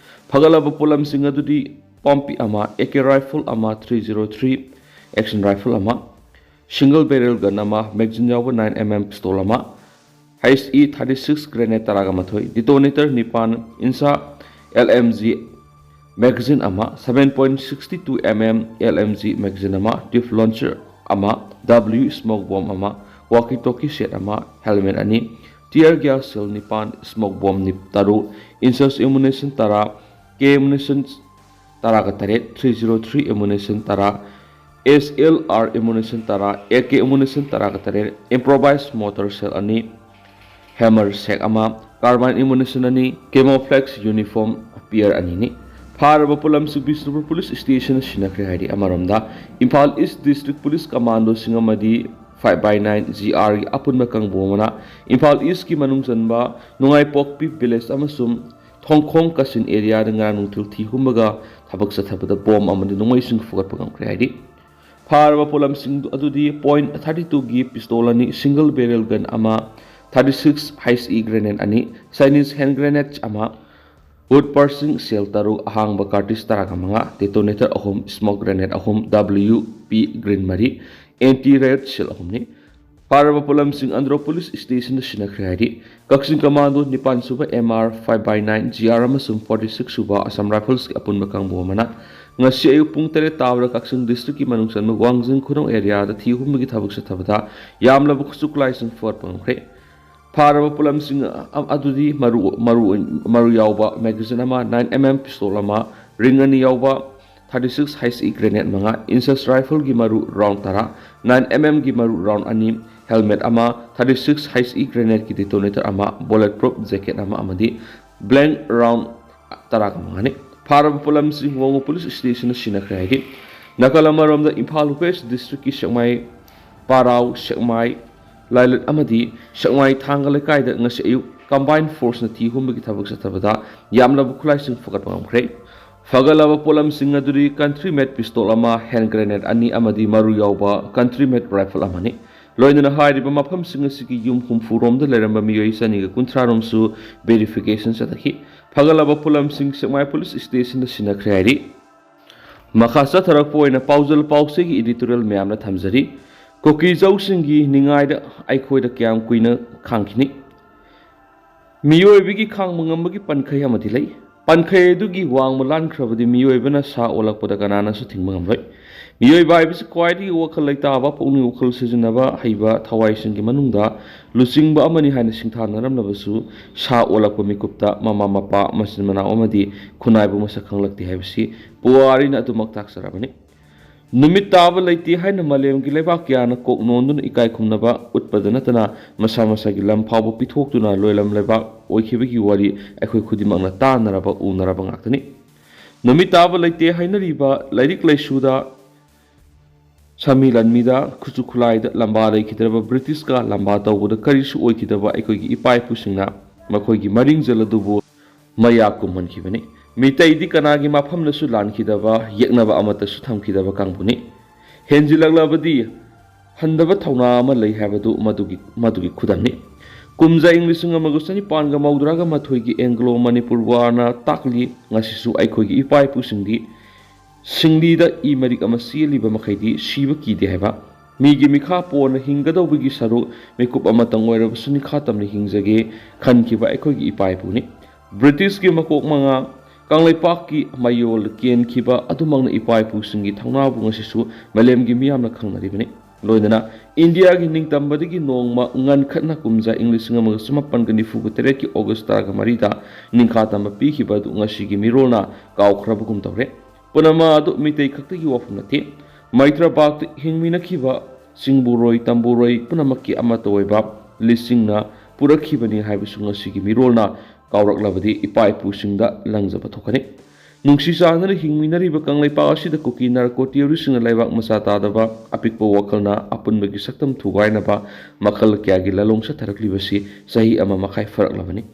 ꯐꯒꯠꯂꯕ ꯄꯣꯠꯂꯝꯁꯤꯡ ꯑꯗꯨꯗꯤ ꯄꯣꯝꯄꯤ ꯑꯃ, ꯑꯦ ꯀꯦ ꯔꯥꯏꯐꯜ ꯑꯃ, three zero three action rifle ꯑꯃ, ꯁꯤꯡꯒꯜ ꯕꯦꯔꯦꯜ ꯒꯟ ꯑꯃ, ꯃꯦꯒꯖꯤꯟ ꯌꯥꯎꯕ ꯅꯥꯏꯟ ꯑꯦꯝ ꯑꯦꯝ ꯄꯤꯁꯇꯣꯜ ꯑꯃ, H E thirty six grenade ꯇꯔꯥꯒ ꯃꯥꯊꯣꯏ, detonator ꯅꯤꯄꯥꯟ, INSA L M G magazine ꯑꯃ, seven point sixty two M M L M G magazine ꯑꯃ, tube launcher ꯑꯃ, W smoke bomb ꯑꯃ, walkie talkie set ꯑꯃ, helmet ꯑꯅꯤ, tear gas shell ꯅꯤꯄꯥꯟ, smoke bomb ꯅꯤꯞ ꯇꯔꯨꯛ, INSA ammunition ꯇꯔꯥ, K ammunition ꯇꯔꯥꯒ ꯇꯔꯦꯠ, three zero three ammunition ꯇꯔꯥ, S L R ammunition ꯇꯔꯥ, A K ammunition ꯇꯔꯥꯒ ꯇꯔꯦꯠ, improvised mortar shell ꯑꯅꯤ, hammer sack ꯑꯃ, carbine ammunition ꯑꯅꯤ, camouflage uniform pair ꯑꯅꯤꯅꯤ꯫ ꯐꯥꯔꯕ ꯄꯣꯠꯂꯝꯁꯤꯡ ꯕꯤꯁꯅꯨꯄꯨꯔ ꯄꯨꯂꯤꯁ ꯁ꯭ꯇꯦꯁꯟꯅ ꯁꯤꯟꯅꯈ꯭ꯔꯦ ꯍꯥꯏꯔꯤ꯫ ꯑꯃꯔꯣꯝꯗ, ꯏꯝꯐꯥꯜ ꯏꯁ ꯗꯤꯁꯇ꯭ꯔꯤꯛ ꯄꯨꯂꯤꯁ ꯀꯃꯥꯟꯗꯣꯁꯤꯡ ꯑꯃꯗꯤ five by nine G R ꯒꯤ ꯑꯄꯨꯟꯕ ꯀꯥꯡꯕꯨ ꯑꯃꯅ ꯏꯝꯐꯥꯜ ꯏꯁꯀꯤ ꯃꯅꯨꯡ ꯆꯟꯕ ꯅꯨꯡꯉꯥꯏꯄꯣꯛꯄꯤ ꯚꯤꯂꯦꯖ ꯑꯃꯁꯨꯡ ꯊꯣꯡꯈꯣꯡ ꯀꯥꯆꯤꯟ ꯑꯦꯔꯤꯌꯥꯗ ꯉꯔꯥꯡ ꯅꯨꯡꯊꯤꯜ ꯊꯤ ꯍꯨꯝꯕꯒ ꯊꯕꯛ ꯆꯠꯊꯕꯗ ꯕꯣꯝ ꯑꯃꯗꯤ ꯅꯣꯡꯃꯩꯁꯤꯡ ꯐꯨꯒꯠꯄ ꯉꯝꯈ꯭ꯔꯦ ꯍꯥꯏꯔꯤ꯫ ꯐꯥꯔꯕ ꯄꯣꯠꯂꯝꯁꯤꯡ ꯑꯗꯨꯗꯤ point thirty two ꯒꯤ pistol ꯑꯅꯤ, single barrel gun ꯑꯃ, thirty six H E grenade ꯑꯅꯤ, Chinese hand grenade ꯑꯃ, wood piercing shell ꯇꯔꯨꯛ, ꯑꯍꯥꯡꯕ cartridge ꯇꯔꯥꯒ ꯃꯉꯥ, detonator ꯑꯍꯨꯝ, smoke grenade ꯑꯍꯨꯝ, W P green ꯃꯔꯤ, anti riot shell ꯑꯍꯨꯝꯅꯤ꯫ ꯐꯥꯔꯕ ꯄꯣꯠꯂꯝꯁꯤꯡ ꯑꯟꯗ꯭ꯔꯣ ꯄꯨꯂꯤꯁ ꯁ꯭ꯇꯦꯁꯟꯗ ꯁꯤꯟꯅꯈ꯭ꯔꯦ ꯍꯥꯏꯔꯤ꯫ ꯀꯛꯆꯤꯡ ꯀꯃꯥꯟꯗꯣ ꯅꯤꯄꯥꯟ ꯁꯨꯕ M R five by nine G R ꯑꯃꯁꯨꯡ forty six ꯁꯨꯕ Assam Riflesꯀꯤ ꯑꯄꯨꯟꯕ ꯀꯥꯡꯕꯨ ꯑꯃꯅ ꯉꯁꯤ ꯑꯌꯨꯛ ꯄꯨꯡ ꯇꯔꯦꯠ ꯇꯥꯕꯗ ꯀꯛꯆꯤꯡ ꯗꯤꯁꯇ꯭ꯔꯤꯛꯀꯤ ꯃꯅꯨꯡ ꯆꯟꯕ ꯋꯥꯡꯖꯤꯡ ꯈꯨꯅꯧ ꯑꯦꯔꯤꯌꯥꯗ ꯊꯤ ꯍꯨꯝꯕꯒꯤ ꯊꯕꯛ ꯆꯠꯊꯕꯗ ꯌꯥꯝꯂꯕ ꯈꯨꯠꯁꯨ ꯈꯨꯠꯂꯥꯏꯁꯤꯡ ꯐꯨꯒꯠꯄ ꯉꯝꯈ꯭ꯔꯦ꯫ ꯐꯥꯔꯕ ꯄꯣꯠꯂꯝꯁꯤꯡ ꯑ-, ꯑꯗꯨꯗꯤ ꯃꯔꯨ, ꯃꯔꯨ, ꯃꯔꯨ ꯌꯥꯎꯕ magazine ꯑꯃ, nine M M pistol ꯑꯃ, ring ꯑꯅꯤ ꯌꯥꯎꯕ thirty six H E grenade ꯃꯉꯥ, INSA rifleꯒꯤ ꯃꯔꯨ round ꯇꯔꯥ, nine M M ꯒꯤ ꯃꯔꯨ round ꯑꯅꯤ, helmet ꯑꯃ, thirty six H E grenadeꯀꯤ detonator ꯑꯃ, bullet proof jacket ꯑꯃ ꯑꯃꯗꯤ blank round ꯇꯔꯥꯒ ꯃꯉꯥꯅꯤ꯫ ꯐꯥꯔꯕ ꯄꯣꯠꯂꯝꯁꯤꯡ ꯋꯥꯉꯨ ꯄꯨꯂꯤꯁ ꯁ꯭ꯇꯦꯁꯟꯗ ꯁꯤꯟꯅꯈ꯭ꯔꯦ ꯍꯥꯏꯔꯤ꯫ ꯅꯥꯀꯜ ꯑꯃꯔꯣꯝꯗ, ꯏꯝꯐꯥꯜ ꯋꯦꯁ ꯗꯤꯁꯇ꯭ꯔꯤꯛꯀꯤ ꯁꯦꯛꯃꯥꯏ, ꯄꯥꯔꯥꯎ, ꯁꯦꯛꯃꯥꯏ, ꯂꯥꯏꯂꯨꯠ ꯑꯃꯗꯤ ꯁꯦꯛꯃꯥꯏ ꯊꯥꯡꯒ ꯂꯩꯀꯥꯏꯗ ꯉꯁꯤ ꯑꯌꯨꯛ combined forceꯅ ꯊꯤ ꯍꯨꯝꯕꯒꯤ ꯊꯕꯛ ꯆꯠꯊꯕꯗ ꯌꯥꯝꯂꯕ ꯈꯨꯠꯂꯥꯏꯁꯤꯡ ꯐꯒꯠꯄ ꯉꯝꯈ꯭ꯔꯦ꯫ ꯐꯒꯠꯂꯕ ꯄꯣꯠꯂꯝꯁꯤꯡ ꯑꯗꯨꯗꯤ country made pistol ꯑꯃ, hand grenade ꯑꯅꯤ ꯑꯃꯗꯤ ꯃꯔꯨ ꯌꯥꯎꯕ country made rifle ꯑꯃꯅꯤ꯫ ꯂꯣꯏꯅꯅ ꯍꯥꯏꯔꯤꯕ ꯃꯐꯝꯁꯤꯡ ꯑꯁꯤꯒꯤ ꯌꯨꯝ ꯍꯨꯝꯐꯨ ꯔꯣꯝꯗ ꯂꯩꯔꯝꯕ ꯃꯤꯑꯣꯏ ꯆꯅꯤꯒ ꯀꯨꯟꯊ꯭ꯔꯥ ꯔꯣꯝꯁꯨ verification ꯆꯠꯊꯈꯤ꯫ ꯐꯒꯠꯂꯕ ꯄꯣꯠꯂꯝꯁꯤꯡ ꯁꯦꯛꯃꯥꯏ ꯄꯨꯂꯤꯁ ꯁ꯭ꯇꯦꯁꯟꯗ ꯁꯤꯟꯅꯈ꯭ꯔꯦ ꯍꯥꯏꯔꯤ꯫ ꯃꯈꯥ ꯆꯠꯊꯔꯛꯄ ꯑꯣꯏꯅ ꯄꯥꯎꯖꯦꯜ ꯄꯥꯎꯆꯦꯒꯤ editorial ꯃꯌꯥꯝꯅ ꯊꯝꯖꯔꯤ꯫ ꯀꯨꯀꯤ ꯖꯧꯁꯤꯡꯒꯤ ꯅꯤꯡꯉꯥꯏꯗ ꯑꯩꯈꯣꯏꯗ ꯀꯌꯥꯝ ꯀꯨꯏꯅ ꯈꯥꯡꯈꯤꯅꯤ? ꯃꯤꯑꯣꯏꯕꯒꯤ ꯈꯥꯡꯕ ꯉꯝꯕꯒꯤ ꯄꯟꯈꯩ ꯑꯃꯗꯤ ꯂꯩ꯫ ꯄꯟꯈꯩ ꯑꯗꯨꯒꯤ ꯋꯥꯡꯃ ꯂꯥꯟꯈ꯭ꯔꯕꯗꯤ ꯃꯤꯑꯣꯏꯕꯅ ꯁꯥ ꯑꯣꯜꯂꯛꯄꯗ ꯀꯅꯥꯅꯁꯨ ꯊꯤꯡꯕ ꯉꯝꯂꯣꯏ꯫ ꯃꯤꯑꯣꯏꯕ ꯍꯥꯏꯕꯁꯤ ꯈ꯭ꯋꯥꯏꯗꯒꯤ ꯋꯥꯈꯜ ꯂꯩꯇꯥꯕ, ꯄꯨꯛꯅꯤꯡ ꯋꯥꯈꯜ ꯁꯤꯖꯤꯟꯅꯕ ꯍꯩꯕ ꯊꯋꯥꯏꯁꯤꯡꯒꯤ ꯃꯅꯨꯡꯗ ꯂꯨꯆꯤꯡꯕ ꯑꯃꯅꯤ ꯍꯥꯏꯅ ꯁꯤꯡꯊꯥꯅꯔꯝꯂꯕꯁꯨ, ꯁꯥ ꯑꯣꯜꯂꯛꯄ ꯃꯤꯀꯨꯞꯇ ꯃꯃꯥ ꯃꯄꯥ, ꯃꯆꯤꯟ ꯃꯅꯥꯎ ꯑꯃꯗꯤ ꯈꯨꯟꯅꯥꯏꯕꯨ ꯃꯁꯛ ꯈꯪꯂꯛꯇꯦ ꯍꯥꯏꯕꯁꯤ ꯄꯨꯋꯥꯔꯤꯅ ꯑꯗꯨꯃꯛ ꯇꯥꯛꯆꯔꯕꯅꯤ꯫ ꯅꯨꯃꯤꯠ ꯇꯥꯕ ꯂꯩꯇꯦ ꯍꯥꯏꯅ ꯃꯥꯂꯦꯝꯒꯤ ꯂꯩꯕꯥꯛ ꯀꯌꯥꯅ ꯀꯣꯛ ꯅꯣꯟꯗꯨꯅ ꯏꯀꯥꯏ ꯈꯨꯝꯅꯕ ꯎꯠꯄꯗ ꯅꯠꯇꯅ, ꯃꯁꯥ ꯃꯁꯥꯒꯤ ꯂꯝ ꯐꯥꯎꯕ ꯄꯤꯊꯣꯛꯇꯨꯅ ꯂꯣꯏꯂꯝ ꯂꯩꯕꯥꯛ ꯑꯣꯏꯈꯤꯕꯒꯤ ꯋꯥꯔꯤ ꯑꯩꯈꯣꯏ ꯈꯨꯗꯤꯡꯃꯛꯅ ꯇꯥꯅꯔꯕ, ꯎꯅꯔꯕ ꯉꯥꯛꯇꯅꯤ꯫ ꯅꯨꯃꯤꯠ ꯇꯥꯕ ꯂꯩꯇꯦ ꯍꯥꯏꯅꯔꯤꯕ ꯂꯥꯏꯔꯤꯛ ꯂꯥꯏꯁꯨꯗ, ꯁꯃꯤ ꯂꯥꯟꯃꯤꯗ, ꯈꯨꯠꯁꯨ ꯈꯨꯠꯂꯥꯏꯗ ꯂꯝꯕꯥ ꯂꯩꯈꯤꯗ꯭ꯔꯕ, ꯕ꯭ꯔꯤꯇꯤꯁꯀ ꯂꯝꯕꯥ ꯇꯧꯕꯗ ꯀꯔꯤꯁꯨ ꯑꯣꯏꯈꯤꯗꯕ ꯑꯩꯈꯣꯏꯒꯤ ꯏꯄꯥ ꯏꯄꯨꯁꯤꯡꯅ ꯃꯈꯣꯏꯒꯤ ꯃꯔꯤꯡꯖꯦꯜ ꯑꯗꯨꯕꯨ ꯃꯌꯥ ꯀꯨꯝꯍꯟꯈꯤꯕꯅꯤ꯫ ꯃꯤꯇꯩꯗꯤ ꯀꯅꯥꯒꯤ ꯃꯐꯝꯗꯁꯨ ꯂꯥꯟꯈꯤꯗꯕ, ꯌꯦꯛꯅꯕ ꯑꯃꯠꯇꯁꯨ ꯊꯝꯈꯤꯗꯕ ꯀꯥꯡꯕꯨꯅꯤ꯫ ꯍꯦꯟꯖꯤꯜꯂꯛꯂꯕꯗꯤ ꯍꯟꯗꯕ ꯊꯧꯅꯥ ꯑꯃ ꯂꯩ ꯍꯥꯏꯕꯗꯨ ꯃꯗꯨꯒꯤ, ꯃꯗꯨꯒꯤ ꯈꯨꯗꯝꯅꯤ꯫ ꯀꯨꯝꯖꯥ ꯏꯪ ꯂꯤꯁꯤꯡ ꯑꯃꯒ ꯆꯅꯤꯄꯥꯟꯒ ꯃꯧꯗ꯭ꯔꯥꯒ ꯃꯥꯊꯣꯏꯒꯤ ꯑꯦꯡꯒ꯭ꯂꯣ ꯃꯅꯤꯄꯨꯔ ꯋꯥꯔꯅ ꯇꯥꯛꯂꯤ, ꯉꯁꯤꯁꯨ ꯑꯩꯈꯣꯏꯒꯤ ꯏꯄꯥ ꯏꯄꯨꯁꯤꯡꯗꯤ ꯁꯤꯡꯂꯤꯗ ꯏ ꯃꯔꯤꯛ ꯑꯃ ꯆꯦꯜꯂꯤꯕ ꯃꯈꯩꯗꯤ ꯁꯤꯕ ꯀꯤꯗꯦ ꯍꯥꯏꯕ, ꯃꯤꯒꯤ ꯃꯤꯈꯥ ꯄꯣꯟꯅ ꯍꯤꯡꯒꯗꯧꯕꯒꯤ ꯁꯔꯨꯛ ꯃꯤꯀꯨꯞ ꯑꯃꯇꯪ ꯑꯣꯏꯔꯕꯁꯨ ꯅꯤꯡꯈꯥ ꯇꯝꯅ ꯍꯤꯡꯖꯒꯦ ꯈꯟꯈꯤꯕ ꯑꯩꯈꯣꯏꯒꯤ ꯏꯄꯥ ꯏꯄꯨꯅꯤ꯫ ꯕ꯭ꯔꯤꯇꯤꯁꯀꯤ ꯃꯀꯣꯛ ꯃꯉꯥ ꯀꯪꯂꯩꯄꯥꯛꯀꯤ ꯃꯌꯣꯜ ꯀꯦꯟꯈꯤꯕ ꯑꯗꯨꯃꯛꯅ ꯏꯄꯥ ꯏꯄꯨꯁꯤꯡꯒꯤ ꯊꯧꯅꯥꯕꯨ ꯉꯁꯤꯁꯨ ꯃꯥꯂꯦꯝꯒꯤ ꯃꯤꯌꯥꯝꯅ ꯈꯪꯅꯔꯤꯕꯅꯤ꯫ ꯂꯣꯏꯅꯅ ꯏꯟꯗꯤꯌꯥꯒꯤ ꯅꯤꯡꯇꯝꯕꯗꯒꯤ ꯅꯣꯡꯃ ꯉꯟꯈꯠꯅ ꯀꯨꯝꯖꯥ ꯏꯪ ꯂꯤꯁꯤꯡ ꯑꯃꯒ ꯆꯃꯥꯄꯟꯒ ꯅꯤꯐꯨꯒ ꯇꯔꯦꯠꯀꯤ ꯑꯣꯒꯁ ꯇꯔꯥꯒ ꯃꯔꯤꯗ ꯅꯤꯡꯈꯥ ꯇꯝꯕ ꯄꯤꯈꯤꯕ ꯑꯗꯨ ꯉꯁꯤꯒꯤ ꯃꯤꯔꯣꯜꯅ ꯀꯥꯎꯈ꯭ꯔꯕꯒꯨꯝ ꯇꯧꯔꯦ꯫ ꯄꯨꯝꯅꯃꯛ ꯑꯗꯨ ꯃꯤꯇꯩ ꯈꯛꯇꯒꯤ ꯋꯥꯐꯝ ꯅꯠꯇꯦ꯫ ꯃꯩꯇ꯭ꯔꯄꯥꯛꯇ ꯍꯤꯡꯃꯤꯟꯅꯈꯤꯕ ꯆꯤꯡꯕꯨꯔꯣꯏ ꯇꯝꯕꯨꯔꯣꯏ ꯄꯨꯝꯅꯃꯛꯀꯤ ꯑꯃꯠꯇ ꯑꯣꯏꯕ ꯂꯤꯁꯤꯡꯅ ꯄꯨꯔꯛꯈꯤꯕꯅꯤ ꯍꯥꯏꯕꯁꯨ ꯉꯁꯤꯒꯤ ꯃꯤꯔꯣꯜꯅ ꯀꯥꯎꯔꯛꯂꯕꯗꯤ ꯏꯄꯥ ꯏꯄꯨꯁꯤꯡꯗ ꯂꯪꯖꯕ ꯊꯣꯛꯀꯅꯤ꯫ ꯅꯨꯡꯁꯤ ꯆꯥꯟꯅꯅ ꯍꯤꯡꯃꯤꯟꯅꯔꯤꯕ ꯀꯪꯂꯩꯄꯥꯛ ꯑꯁꯤꯗ ꯀꯨꯀꯤ ꯅꯥꯔꯀꯣ ꯇꯦꯔꯣꯔꯤꯁꯁꯤꯡꯅ ꯂꯩꯕꯥꯛ ꯃꯆꯥ ꯇꯥꯗꯕ ꯑꯄꯤꯛꯄ ꯋꯥꯈꯜꯅ ꯑꯄꯨꯟꯕꯒꯤ ꯁꯛꯇꯝ ꯊꯨꯒꯥꯏꯅꯕ ꯃꯈꯜ ꯀꯌꯥꯒꯤ ꯂꯥꯂꯣꯡ ꯆꯠꯊꯔꯛꯂꯤꯕꯁꯤ ꯆꯍꯤ ꯑꯃ ꯃꯈꯥꯏ ꯐꯥꯔꯛꯂꯕꯅꯤ꯫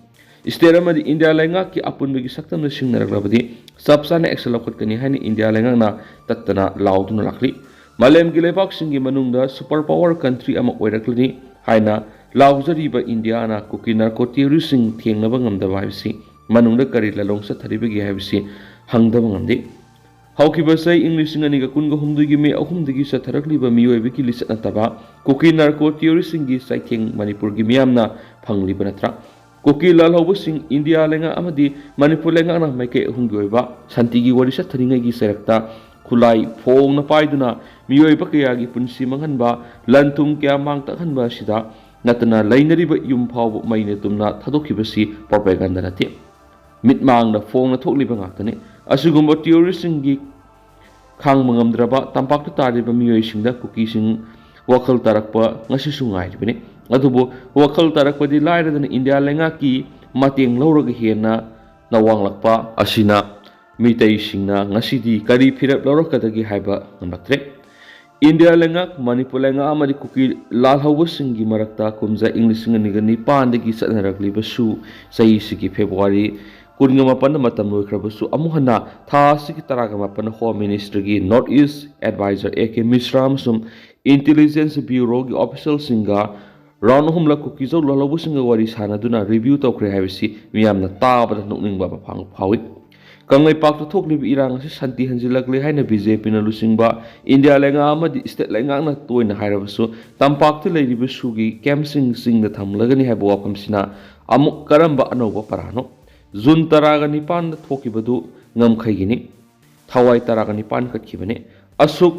ꯏꯁꯇꯦꯠ ꯑꯃꯗꯤ ꯏꯟꯗꯤꯌꯥ ꯂꯩꯉꯥꯛꯀꯤ ꯑꯄꯨꯟꯕꯒꯤ ꯁꯛꯇꯝꯅ ꯁꯤꯡꯅꯔꯛꯂꯕꯗꯤ ꯆꯞ ꯆꯥꯅ ꯑꯦꯛꯁꯟ ꯂꯧꯈꯠꯀꯅꯤ ꯍꯥꯏꯅ ꯏꯟꯗꯤꯌꯥ ꯂꯩꯉꯥꯛꯅ ꯇꯠꯇꯅ ꯂꯥꯎꯗꯨꯅ ꯂꯥꯛꯂꯤ꯫ ꯃꯥꯂꯦꯝꯒꯤ ꯂꯩꯕꯥꯛꯁꯤꯡꯒꯤ ꯃꯅꯨꯡꯗ ꯁꯨꯄꯔ ꯄꯥꯋꯔ ꯀꯟꯇ꯭ꯔꯤ ꯑꯃ ꯑꯣꯏꯔꯛꯂꯅꯤ ꯍꯥꯏꯅ ꯂꯥꯎꯖꯔꯤꯕ ꯏꯟꯗꯤꯌꯥꯅ ꯀꯨꯀꯤ ꯅꯥꯔꯀꯣ ꯇꯦꯔꯣꯔꯤꯁꯁꯤꯡ ꯊꯦꯡꯅꯕ ꯉꯝꯗꯕ ꯍꯥꯏꯕꯁꯤ ꯃꯅꯨꯡꯗ ꯀꯔꯤ ꯂꯥꯂꯣꯡ ꯆꯠꯊꯔꯤꯕꯒꯦ ꯍꯥꯏꯕꯁꯤ ꯍꯪꯗꯕ ꯉꯝꯗꯦ꯫ ꯍꯧꯈꯤꯕ ꯆꯍꯤ ꯏꯪ ꯂꯤꯁꯤꯡ ꯑꯅꯤꯒ ꯀꯨꯟꯒ ꯍꯨꯝꯗꯣꯏꯒꯤ ꯃꯦ ꯑꯍꯨꯝꯗꯒꯤ ꯆꯠꯊꯔꯛꯂꯤꯕ ꯃꯤꯑꯣꯏꯕꯒꯤ ꯂꯤꯆꯠ ꯅꯠꯇꯕ ꯀꯨꯀꯤ ꯅꯥꯔꯀꯣ ꯇꯤꯑꯣꯔꯤꯁꯁꯤꯡꯒꯤ ꯆꯩꯊꯦꯡ ꯃꯅꯤꯄꯨꯔꯒꯤ ꯃꯤꯌꯥꯝꯅ ꯐꯪꯂꯤꯕ ꯅꯠꯇ꯭ꯔꯥ? ꯀꯨꯀꯤ ꯂꯥꯜꯍꯧꯕꯁꯤꯡ ꯏꯟꯗꯤꯌꯥ ꯂꯩꯉꯥꯛ ꯑꯃꯗꯤ ꯃꯅꯤꯄꯨꯔ ꯂꯩꯉꯥꯛꯅ ꯃꯥꯏꯀꯩ ꯑꯍꯨꯝꯒꯤ ꯑꯣꯏꯕ ꯁꯥꯟꯇꯤꯒꯤ ꯋꯥꯔꯤ ꯆꯠꯊꯔꯤꯉꯩꯒꯤ ꯆꯩꯔꯛꯇ ꯈꯨꯠꯂꯥꯏ ꯐꯣꯡꯅ ꯄꯥꯏꯗꯨꯅ ꯃꯤꯑꯣꯏꯕ ꯀꯌꯥꯒꯤ ꯄꯨꯟꯁꯤ ꯃꯥꯡꯍꯟꯕ, ꯂꯟ ꯊꯨꯝ ꯀꯌꯥ ꯃꯥꯡ ꯇꯥꯛꯍꯟꯕ ꯑꯁꯤꯗ ꯅꯠꯇꯅ ꯂꯩꯅꯔꯤꯕ ꯌꯨꯝ ꯐꯥꯎꯕ ꯃꯩꯅ ꯇꯨꯝꯅ ꯊꯥꯗꯣꯛꯈꯤꯕꯁꯤ ꯄ꯭ꯔꯣꯄꯦꯒꯥꯟꯗ ꯅꯠꯇꯦ꯫ ꯃꯤꯠꯃꯥꯡꯗ ꯐꯣꯡꯅ ꯊꯣꯛꯂꯤꯕ ꯉꯥꯛꯇꯅꯤ꯫ ꯑꯁꯤꯒꯨꯝꯕ ꯇꯤꯑꯣꯔꯤꯁꯁꯤꯡꯒꯤ ꯈꯥꯡꯕ ꯉꯝꯗ꯭ꯔꯕ ꯇꯝꯄꯥꯛꯇ ꯇꯥꯔꯤꯕ ꯃꯤꯑꯣꯏꯁꯤꯡꯗ ꯀꯨꯀꯤꯁꯤꯡ ꯋꯥꯈꯜ ꯇꯥꯔꯛꯄ ꯉꯁꯤꯁꯨ ꯉꯥꯏꯔꯤꯕꯅꯤ꯫ ꯑꯗꯨꯕꯨ ꯋꯥꯈꯜ ꯇꯥꯔꯛꯄꯗꯤ ꯂꯥꯏꯔꯗꯅ ꯏꯟꯗꯤꯌꯥ ꯂꯩꯉꯥꯛꯀꯤ ꯃꯇꯦꯡ ꯂꯧꯔꯒ ꯍꯦꯟꯅ ꯅꯋꯥꯡꯂꯛꯄ ꯑꯁꯤꯅ ꯃꯤꯇꯩꯁꯤꯡꯅ ꯉꯁꯤꯗꯤ ꯀꯔꯤ ꯐꯤꯔꯦꯞ ꯂꯧꯔꯛꯀꯗꯒꯦ ꯍꯥꯏꯕ ꯉꯝꯂꯛꯇ꯭ꯔꯦ꯫ ꯏꯟꯗꯤꯌꯥ ꯂꯩꯉꯥꯛ, ꯃꯅꯤꯄꯨꯔ ꯂꯩꯉꯥꯛ ꯑꯃꯗꯤ ꯀꯨꯀꯤ ꯂꯥꯜꯍꯧꯕꯁꯤꯡꯒꯤ ꯃꯔꯛꯇ ꯀꯨꯝꯖꯥ ꯏꯪ ꯂꯤꯁꯤꯡ ꯑꯅꯤꯒ ꯅꯤꯄꯥꯟꯗꯒꯤ ꯆꯠꯅꯔꯛꯂꯤꯕꯁꯨ ꯆꯍꯤꯁꯤꯒꯤ ꯐꯦꯕ꯭ꯔꯨꯋꯥꯔꯤ ꯀꯨꯟꯒ ꯃꯥꯄꯟꯗ ꯃꯇꯝ ꯂꯣꯏꯈ꯭ꯔꯕꯁꯨ ꯑꯃꯨꯛ ꯍꯟꯅ ꯊꯥ ꯑꯁꯤꯒꯤ ꯇꯔꯥꯒ ꯃꯥꯄꯟꯗ ꯍꯣꯝ ꯃꯤꯅꯤꯁꯇ꯭ꯔꯤꯒꯤ north east advisor A K Mishra ꯑꯃꯁꯨꯡ ꯏꯟꯇꯦꯂꯤꯖꯦꯟꯁ ꯕ꯭ꯌꯨꯔꯣꯒꯤ ꯑꯣꯐꯤꯁꯤꯌꯦꯜꯁꯤꯡꯒ ꯔꯥꯎꯟ ꯑꯍꯨꯝꯂꯛ ꯀꯨꯀꯤ ꯖꯧ ꯂꯥꯜꯍꯧꯕꯁꯤꯡꯒ ꯋꯥꯔꯤ ꯁꯥꯟꯅꯗꯨꯅ ꯔꯤꯚ꯭ꯌꯨ ꯇꯧꯈ꯭ꯔꯦ ꯍꯥꯏꯕꯁꯤ ꯃꯤꯌꯥꯝꯅ ꯇꯥꯕꯗ ꯅꯣꯛꯅꯤꯡꯕ ꯑꯃ ꯐꯥꯎ-, ꯐꯥꯎꯏ꯫ ꯀꯪꯂꯩꯄꯥꯛꯇ ꯊꯣꯛꯂꯤꯕ ꯏꯔꯥꯡ ꯑꯁꯤ ꯁꯥꯟꯇꯤ ꯍꯟꯖꯤꯜꯂꯛꯂꯦ ꯍꯥꯏꯅ ꯕꯤ ꯖꯦ ꯄꯤꯅ ꯂꯨꯆꯤꯡꯕ ꯏꯟꯗꯤꯌꯥ ꯂꯩꯉꯥꯛ ꯑꯃꯗꯤ ꯁ꯭ꯇꯦꯠ ꯂꯩꯉꯥꯛꯅ ꯇꯣꯏꯅ ꯍꯥꯏꯔꯕꯁꯨ, ꯇꯝꯄꯥꯛꯇ ꯂꯩꯔꯤꯕ ꯁꯨꯒꯤ ꯀꯦꯝꯞꯁꯤꯡ ꯆꯤꯡꯗ ꯊꯝꯂꯒꯅꯤ ꯍꯥꯏꯕ ꯋꯥꯐꯝꯁꯤꯅ ꯑꯃꯨꯛ ꯀꯔꯝꯕ ꯑꯅꯧꯕ ꯄꯔꯥꯅꯣ? ꯖꯨꯟ ꯇꯔꯥꯒ ꯅꯤꯄꯥꯟꯗ ꯊꯣꯛꯈꯤꯕꯗꯨ ꯉꯝꯈꯩꯒꯤꯅꯤ꯫ ꯊꯋꯥꯏ ꯇꯔꯥꯒ ꯅꯤꯄꯥꯟ ꯀꯠꯈꯤꯕꯅꯤ꯫ ꯑꯁꯨꯛ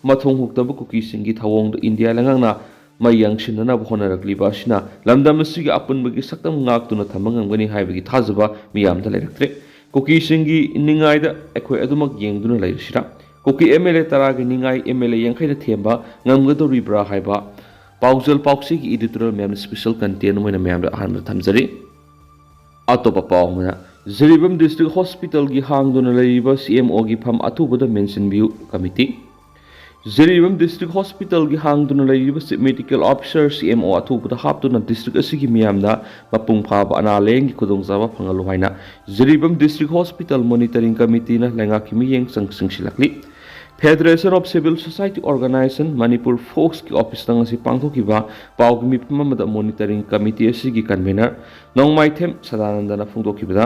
ꯃꯊꯣꯡ ꯍꯨꯛꯇꯕ ꯀꯨꯀꯤꯁꯤꯡꯒꯤ ꯊꯧꯑꯣꯡꯗ ꯏꯟꯗꯤꯌꯥ ꯂꯩꯉꯥꯛꯅ ꯃꯩ ꯌꯥꯡꯁꯤꯟꯅꯅꯕ ꯍꯣꯠꯅꯔꯛꯂꯤꯕ ꯑꯁꯤꯅ ꯂꯝꯗꯝ ꯑꯁꯤꯒꯤ ꯑꯄꯨꯟꯕꯒꯤ ꯁꯛꯇꯝ ꯉꯥꯛꯇꯨꯅ ꯊꯝꯕ ꯉꯝꯒꯅꯤ ꯍꯥꯏꯕꯒꯤ ꯊꯥꯖꯕ ꯃꯤꯌꯥꯝꯗ ꯂꯩꯔꯛꯇ꯭ꯔꯦ꯫ ꯀꯨꯀꯤꯁꯤꯡꯒꯤ ꯅꯤꯡꯉꯥꯏꯗ ꯑꯩꯈꯣꯏ ꯑꯗꯨꯃꯛ ꯌꯦꯡꯗꯨꯅ ꯂꯩꯔꯁꯤꯔꯥ? ꯀꯨꯀꯤ ꯑꯦꯝ ꯑꯦꯜ ꯑꯦ ꯇꯔꯥꯒꯤ ꯅꯤꯡꯉꯥꯏ ꯑꯦꯝ ꯑꯦꯜ ꯑꯦ ꯌꯥꯡꯈꯩꯅ ꯊꯦꯝꯕ ꯉꯝꯒꯗꯧꯔꯤꯕ꯭ꯔꯥ ꯍꯥꯏꯕ ꯄꯥꯎꯖꯦꯜ ꯄꯥꯎꯆꯦꯒꯤ ꯏꯗꯤꯇꯣꯔꯤꯌꯦꯜ ꯃꯌꯥꯝꯅ ꯁ꯭ꯄꯦꯁꯦꯜ ꯀꯟꯇꯦꯟ ꯑꯣꯏꯅ ꯃꯌꯥꯝꯗ ꯑꯍꯥꯟꯕꯗ ꯊꯝꯖꯔꯤ꯫ ꯑꯇꯣꯞꯄ ꯄꯥꯎ ꯑꯃꯅ, ꯖꯤꯔꯤꯕꯥꯝ ꯗꯤꯁꯇ꯭ꯔꯤꯛ ꯍꯣꯁꯄꯤꯇꯥꯜꯒꯤ ꯍꯥꯡꯗꯨꯅ ꯂꯩꯔꯤꯕ ꯁꯤ ꯑꯦꯝ ꯑꯣꯒꯤ ꯐꯝ ꯑꯊꯨꯕꯗ ꯃꯦꯟꯁꯤꯟꯕꯤꯌꯨ ꯀꯃꯤꯇꯤ꯫ ꯖꯤꯔꯤꯕꯥꯝ ꯗꯤꯁꯇ꯭ꯔꯤꯛ ꯍꯣꯁꯄꯤꯇꯥꯜꯒꯤ ꯍꯥꯡꯗꯨꯅ ꯂꯩꯔꯤꯕ ꯆꯤꯐ ꯃꯦꯗꯤꯀꯦꯜ ꯑꯣꯐꯤꯁꯥꯔ, ꯁꯤ ꯑꯦꯝ ꯑꯣ, ꯑꯊꯨꯕꯗ ꯍꯥꯞꯇꯨꯅ ꯗꯤꯁꯇ꯭ꯔꯤꯛ ꯑꯁꯤꯒꯤ ꯃꯤꯌꯥꯝꯗ ꯃꯄꯨꯡ ꯐꯥꯕ ꯑꯅꯥ ꯂꯥꯌꯦꯡꯒꯤ ꯈꯨꯗꯣꯡꯆꯥꯕ ꯐꯪꯍꯜꯂꯨ ꯍꯥꯏꯅ ꯖꯤꯔꯤꯕꯥꯝ ꯗꯤꯁꯇ꯭ꯔꯤꯛ ꯍꯣꯁꯄꯤꯇꯥꯜ ꯃꯣꯅꯤꯇꯔꯤꯡ ꯀꯃꯤꯇꯤꯅ ꯂꯩꯉꯥꯛꯀꯤ ꯃꯤꯠꯌꯦꯡ ꯆꯪ-, ꯆꯪꯁꯤꯜꯂꯛꯂꯤ꯫ Federation of civil society organisation Manipur, ꯐꯣꯛꯁꯀꯤ ꯑꯣꯐꯤꯁꯇ ꯉꯁꯤ ꯄꯥꯡꯊꯣꯛꯈꯤꯕ ꯄꯥꯎꯒꯤ ꯃꯤꯐꯝ ꯑꯃꯗ ꯃꯣꯅꯤꯇꯔꯤꯡ ꯀꯃꯤꯇꯤ ꯑꯁꯤꯒꯤ ꯀꯟꯚꯦꯅꯔ ꯅꯣꯡꯃꯥꯏꯊꯦꯝ ꯁꯗꯥꯅꯟꯗꯅ ꯐꯣꯡꯗꯣꯛꯈꯤꯕꯗ,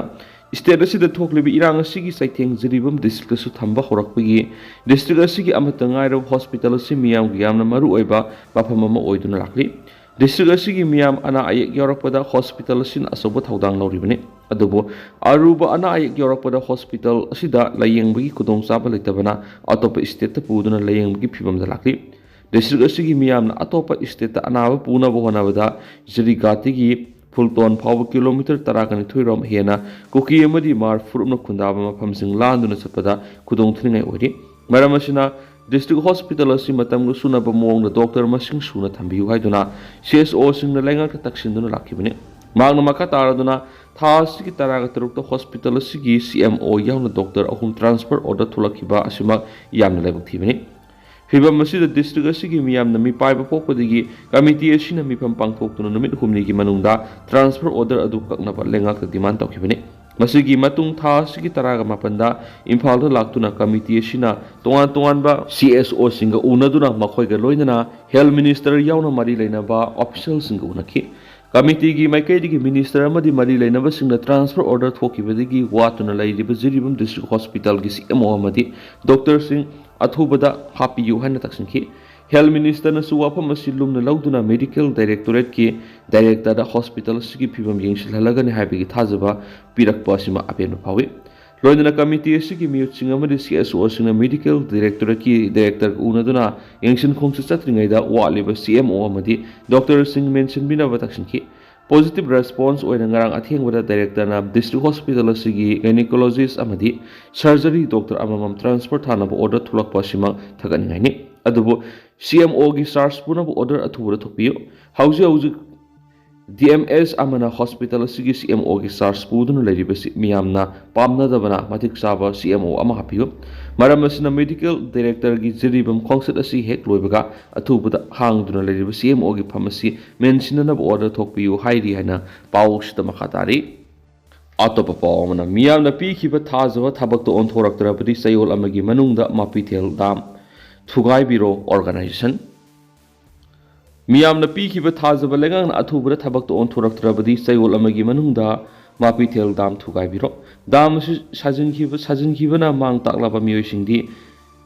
ꯁ꯭ꯇꯦꯠ ꯑꯁꯤꯗ ꯊꯣꯛꯂꯤꯕ ꯏꯔꯥꯡ ꯑꯁꯤꯒꯤ ꯆꯩꯊꯦꯡ ꯖꯤꯔꯤꯕꯥꯝ ꯗꯤꯁꯇ꯭ꯔꯤꯛꯇꯁꯨ ꯊꯝꯕ ꯍꯧꯔꯛꯄꯒꯤ ꯗꯤꯁꯇ꯭ꯔꯤꯛ ꯑꯁꯤꯒꯤ ꯑꯃꯠꯇ ꯉꯥꯏꯔꯕ ꯍꯣꯁꯄꯤꯇꯥꯜ ꯑꯁꯤ ꯃꯤꯌꯥꯝꯒꯤ ꯌꯥꯝꯅ ꯃꯔꯨ ꯑꯣꯏꯕ ꯃꯐꯝ ꯑꯃ ꯑꯣꯏꯗꯨꯅ ꯂꯥꯛꯂꯤ꯫ ꯗꯤꯁꯇ꯭ꯔꯤꯛ ꯑꯁꯤꯒꯤ ꯃꯤꯌꯥꯝ ꯑꯅꯥ ꯑꯌꯦꯛ ꯌꯥꯎꯔꯛꯄꯗ ꯍꯣꯁꯄꯤꯇꯥꯜ ꯑꯁꯤꯅ ꯑꯆꯧꯕ ꯊꯧꯗꯥꯡ ꯂꯧꯔꯤꯕꯅꯤ꯫ ꯑꯗꯨꯕꯨ ꯑꯔꯨꯕ ꯑꯅꯥ ꯑꯌꯦꯛ ꯌꯥꯎꯔꯛꯄꯗ ꯍꯣꯁꯄꯤꯇꯥꯜ ꯑꯁꯤꯗ ꯂꯥꯌꯦꯡꯕꯒꯤ ꯈꯨꯗꯣꯡꯆꯥꯕ ꯂꯩꯇꯕꯅ ꯑꯇꯣꯞꯄ ꯁ꯭ꯇꯦꯠꯇ ꯄꯨꯗꯨꯅ ꯂꯥꯌꯦꯡꯕꯒꯤ ꯐꯤꯕꯝꯗ ꯂꯥꯛꯂꯤ꯫ ꯗꯤꯁꯇ꯭ꯔꯤꯛ ꯑꯁꯤꯒꯤ ꯃꯤꯌꯥꯝꯅ ꯑꯇꯣꯞꯄ ꯁ꯭ꯇꯦꯠꯇ ꯑꯅꯥꯕ ꯄꯨꯅꯕ ꯍꯣꯠꯅꯕꯗ ꯖꯤꯔꯤꯒꯥꯇꯤꯒꯤ ꯐꯨꯜꯇꯣꯟ ꯐꯥꯎꯕ ꯀꯤꯂꯣꯃꯤꯇꯔ ꯇꯔꯥꯒ ꯅꯤꯊꯣꯏ ꯔꯣꯝ ꯍꯦꯟꯅ ꯀꯨꯀꯤ ꯑꯃꯗꯤ ꯃꯥꯔ ꯐꯨꯔꯨꯞꯅ ꯈꯨꯟꯗꯥꯕ ꯃꯐꯝꯁꯤꯡ ꯂꯥꯟꯗꯨꯅ ꯆꯠꯄꯗ ꯈꯨꯗꯣꯡ ꯊꯤꯅꯤꯡꯉꯥꯏ ꯑꯣꯏꯔꯤ꯫ ꯃꯔꯝ ꯑꯁꯤꯅ ꯗꯤꯁꯇ꯭ꯔꯤꯛ ꯍꯣꯁꯄꯤꯇꯥꯜ ꯑꯁꯤ ꯃꯇꯝꯒ ꯆꯨꯅꯕ ꯃꯑꯣꯡꯗ ꯗꯣꯛꯇꯔ ꯃꯁꯤꯡ ꯁꯨꯅ ꯊꯝꯕꯤꯌꯨ ꯍꯥꯏꯗꯨꯅ ꯁꯤ ꯑꯦꯁ ꯑꯣꯁꯤꯡꯅ ꯂꯩꯉꯥꯛꯇ ꯇꯛꯁꯤꯟꯗꯨꯅ ꯂꯥꯛꯈꯤꯕꯅꯤ꯫ ꯃꯍꯥꯛꯅ ꯃꯈꯥ ꯇꯥꯔꯗꯨꯅ ꯊꯥ ꯑꯁꯤꯒꯤ ꯇꯔꯥꯒ ꯇꯔꯨꯛꯇ ꯍꯣꯁꯄꯤꯇꯥꯜ ꯑꯁꯤꯒꯤ ꯁꯤ ꯑꯦꯝ ꯑꯣ ꯌꯥꯎꯅ ꯗꯣꯛꯇꯔ ꯑꯍꯨꯝ ꯇ꯭ꯔꯥꯟꯁꯐꯔ ꯑꯣꯔꯗꯔ ꯊꯣꯛꯂꯛꯈꯤꯕ ꯑꯁꯤꯃꯛ ꯌꯥꯝꯅ ꯂꯥꯏꯕꯛ ꯊꯤꯕꯅꯤ꯫ ꯐꯤꯚꯝ ꯑꯁꯤꯗ ꯗꯤꯁꯇ꯭ꯔꯤꯛ ꯑꯁꯤꯒꯤ ꯃꯤꯌꯥꯝꯅ ꯃꯤꯄꯥꯏꯕ ꯄꯣꯛꯄꯗꯒꯤ ꯀꯃꯤꯇꯤ ꯑꯁꯤꯅ ꯃꯤꯐꯝ ꯄꯥꯡꯊꯣꯛꯇꯨꯅ ꯅꯨꯃꯤꯠ ꯍꯨꯝꯅꯤꯒꯤ ꯃꯅꯨꯡꯗ ꯇ꯭ꯔꯥꯟꯁꯐꯔ ꯑꯣꯔꯗꯔ ꯑꯗꯨ ꯀꯛꯅꯕ ꯂꯩꯉꯥꯛꯇ ꯗꯤꯃꯥꯟ ꯇꯧꯈꯤꯕꯅꯤ꯫ ꯃꯁꯤꯒꯤ ꯃꯇꯨꯡ ꯊꯥ ꯑꯁꯤꯒꯤ ꯇꯔꯥꯒ ꯃꯥꯄꯟꯗ ꯏꯝꯐꯥꯜꯗ ꯂꯥꯛꯇꯨꯅ ꯀꯃꯤꯇꯤ ꯑꯁꯤꯅ ꯇꯣꯉꯥꯟ ꯇꯣꯉꯥꯟꯕ ꯁꯤ ꯑꯦꯁ ꯑꯣꯁꯤꯡꯒ ꯎꯅꯗꯨꯅ ꯃꯈꯣꯏꯒ ꯂꯣꯏꯅꯅ ꯍꯦꯜꯊ ꯃꯤꯅꯤꯁꯇꯔ ꯌꯥꯎꯅ ꯃꯔꯤ ꯂꯩꯅꯕ ꯑꯣꯐꯤꯁꯤꯌꯦꯜꯁꯤꯡꯒ ꯎꯅꯈꯤ꯫ ꯀꯃꯤꯇꯤꯒꯤ ꯃꯥꯏꯀꯩꯗꯒꯤ ꯃꯤꯅꯤꯁꯇꯔ ꯑꯃꯗꯤ ꯃꯔꯤ ꯂꯩꯅꯕꯁꯤꯡꯅ ꯇ꯭ꯔꯥꯟꯁꯐꯔ ꯑꯣꯔꯗꯔ ꯊꯣꯛꯈꯤꯕꯗꯒꯤ ꯋꯥꯠꯇꯨꯅ ꯂꯩꯔꯤꯕ ꯖꯤꯔꯤꯕꯥꯝ ꯗꯤꯁꯇ꯭ꯔꯤꯛ ꯍꯣꯁꯄꯤꯇꯥꯜꯒꯤ ꯁꯤ ꯑꯦꯝ ꯑꯣ ꯑꯃꯗꯤ ꯗꯣꯛꯇꯔꯁꯤꯡ ꯑꯊꯨꯕꯗ ꯍꯥꯞꯄꯤꯌꯨ ꯍꯥꯏꯅ ꯇꯛꯁꯤꯟꯈꯤ꯫ ꯍꯦꯜꯊ ꯃꯤꯅꯤꯁꯇꯔꯅꯁꯨ ꯋꯥꯐꯝ ꯑꯁꯤ ꯂꯨꯝꯅ ꯂꯧꯗꯨꯅ ꯃꯦꯗꯤꯀꯦꯜ ꯗꯥꯏꯔꯦꯛꯇꯣꯔꯦꯠꯀꯤ ꯗꯥꯏꯔꯦꯛꯇꯔꯗ ꯍꯣꯁꯄꯤꯇꯥꯜ ꯑꯁꯤꯒꯤ ꯐꯤꯕꯝ ꯌꯦꯡꯁꯤꯜꯍꯜꯂꯒꯅꯤ ꯍꯥꯏꯕꯒꯤ ꯊꯥꯖꯕ ꯄꯤꯔꯛꯄ ꯑꯁꯤꯃ ꯑꯄꯦꯟꯕ ꯐꯥꯎꯏ꯫ ꯂꯣꯏꯅꯅ ꯀꯃꯤꯇꯤ ꯑꯁꯤꯒꯤ ꯃꯤꯍꯨꯠꯁꯤꯡ ꯑꯃꯗꯤ ꯁꯤ ꯑꯦꯁ ꯑꯣꯁꯤꯡꯅ ꯃꯦꯗꯤꯀꯦꯜ ꯗꯥꯏꯔꯦꯛꯇꯣꯔꯦꯠꯀꯤ ꯗꯥꯏꯔꯦꯛꯇꯔꯒ ꯎꯅꯗꯨꯅ ꯌꯦꯡꯁꯤꯟ ꯈꯣꯡꯁꯤ ꯆꯠꯇ꯭ꯔꯤꯉꯩꯗ ꯋꯥꯠꯂꯤꯕ ꯁꯤ ꯑꯦꯝ ꯑꯣ ꯑꯃꯗꯤ ꯗꯣꯛꯇꯔꯁꯤꯡ ꯃꯦꯟꯁꯤꯟꯕꯤꯅꯕ ꯇꯛꯁꯤꯟꯈꯤ꯫ ꯄꯣꯖꯤꯇꯤꯚ ꯔꯦꯁꯄꯣꯟꯁ ꯑꯣꯏꯅ ꯉꯔꯥꯡ ꯑꯊꯦꯡꯕꯗ ꯗꯥꯏꯔꯦꯛꯇꯔꯅ ꯗꯤꯁꯇ꯭ꯔꯤꯛ ꯍꯣꯁꯄꯤꯇꯥꯜ ꯑꯁꯤꯒꯤ ꯒꯥꯏꯅꯤꯀꯣꯂꯣꯖꯤꯁ ꯑꯃꯗꯤ ꯁꯔꯖꯔꯤ ꯗꯣꯛꯇꯔ ꯑꯃꯃꯝ ꯇ꯭ꯔꯥꯟꯁꯐꯔ ꯊꯥꯅꯕ ꯑꯣꯔꯗꯔ ꯊꯣꯛꯂꯛꯄ ꯑꯁꯤꯃꯛ ꯊꯥꯒꯠꯅꯤꯡꯉꯥꯏꯅꯤ꯫ ꯑꯗꯨꯕꯨ ꯁꯤ ꯑꯦꯝ ꯑꯣꯒꯤ ꯆꯥꯔꯖ ꯄꯨꯅꯕ ꯑꯣꯔꯗꯔ ꯑꯊꯨꯕꯗ ꯊꯣꯛꯄꯤꯌꯨ꯫ ꯍꯧꯖꯤꯛ ꯍꯧꯖꯤꯛ ꯗꯤ ꯑꯦꯝ ꯑꯦꯁ ꯑꯃꯅ ꯍꯣꯁꯄꯤꯇꯥꯜ ꯑꯁꯤꯒꯤ ꯁꯤ ꯑꯦꯝ ꯑꯣꯒꯤ ꯆꯥꯔꯖ ꯄꯨꯗꯨꯅ ꯂꯩꯔꯤꯕꯁꯤ ꯃꯤꯌꯥꯝꯅ ꯄꯥꯝꯅꯗꯕꯅ ꯃꯇꯤꯛ ꯆꯥꯕ ꯁꯤ ꯑꯦꯝ ꯑꯣ ꯑꯃ ꯍꯥꯞꯄꯤꯌꯨ꯫ ꯃꯔꯝ ꯑꯁꯤꯅ ꯃꯦꯗꯤꯀꯦꯜ ꯗꯥꯏꯔꯦꯛꯇꯔꯒꯤ ꯖꯤꯔꯤꯕꯥꯝ ꯈꯣꯡꯆꯠ ꯑꯁꯤ ꯍꯦꯛ ꯂꯣꯏꯕꯒ ꯑꯊꯨꯕꯗ ꯍꯥꯡꯗꯨꯅ ꯂꯩꯔꯤꯕ ꯁꯤ ꯑꯦꯝ ꯑꯣꯒꯤ ꯐꯝ ꯑꯁꯤ ꯃꯦꯟꯁꯤꯟꯅꯅꯕ ꯑꯣꯔꯗꯔ ꯊꯣꯛꯄꯤꯌꯨ ꯍꯥꯏꯔꯤ ꯍꯥꯏꯅ ꯄꯥꯎꯁꯤꯗ ꯃꯈꯥ ꯇꯥꯔꯤ꯫ ꯑꯇꯣꯞꯄ ꯄꯥꯎ ꯑꯃꯅ, ꯃꯤꯌꯥꯝꯅ ꯄꯤꯈꯤꯕ ꯊꯥꯖꯕ ꯊꯕꯛꯇ ꯑꯣꯟꯊꯣꯔꯛꯇ꯭ꯔꯕꯗꯤ ꯆꯌꯣꯜ ꯑꯃꯒꯤ ꯃꯅꯨꯡꯗ ꯃꯥꯄꯤꯊꯦꯜ ꯗꯥꯝ ꯊꯨꯒꯥꯏꯕꯤꯔꯣ ꯑꯣꯔꯒꯅꯥꯏꯖꯦꯁꯟ꯫ ꯃꯤꯌꯥꯝꯅ ꯄꯤꯈꯤꯕ ꯊꯥꯖꯕ ꯂꯩꯉꯥꯛꯅ ꯑꯊꯨꯕꯗ ꯊꯕꯛꯇ ꯑꯣꯟꯊꯣꯔꯛꯇ꯭ꯔꯕꯗꯤ ꯆꯌꯣꯜ ꯑꯃꯒꯤ ꯃꯅꯨꯡꯗ ꯃꯥꯄꯤꯊꯦꯜ ꯗꯥꯝ ꯊꯨꯒꯥꯏꯕꯤꯔꯣ꯫ ꯗꯥꯝ ꯑꯁꯤ ꯁꯥꯖꯤꯟꯈꯤꯕ ꯁꯥꯖꯤꯟꯈꯤꯕꯅ ꯃꯥꯡ ꯇꯥꯛꯂꯕ ꯃꯤꯑꯣꯏꯁꯤꯡꯗꯤ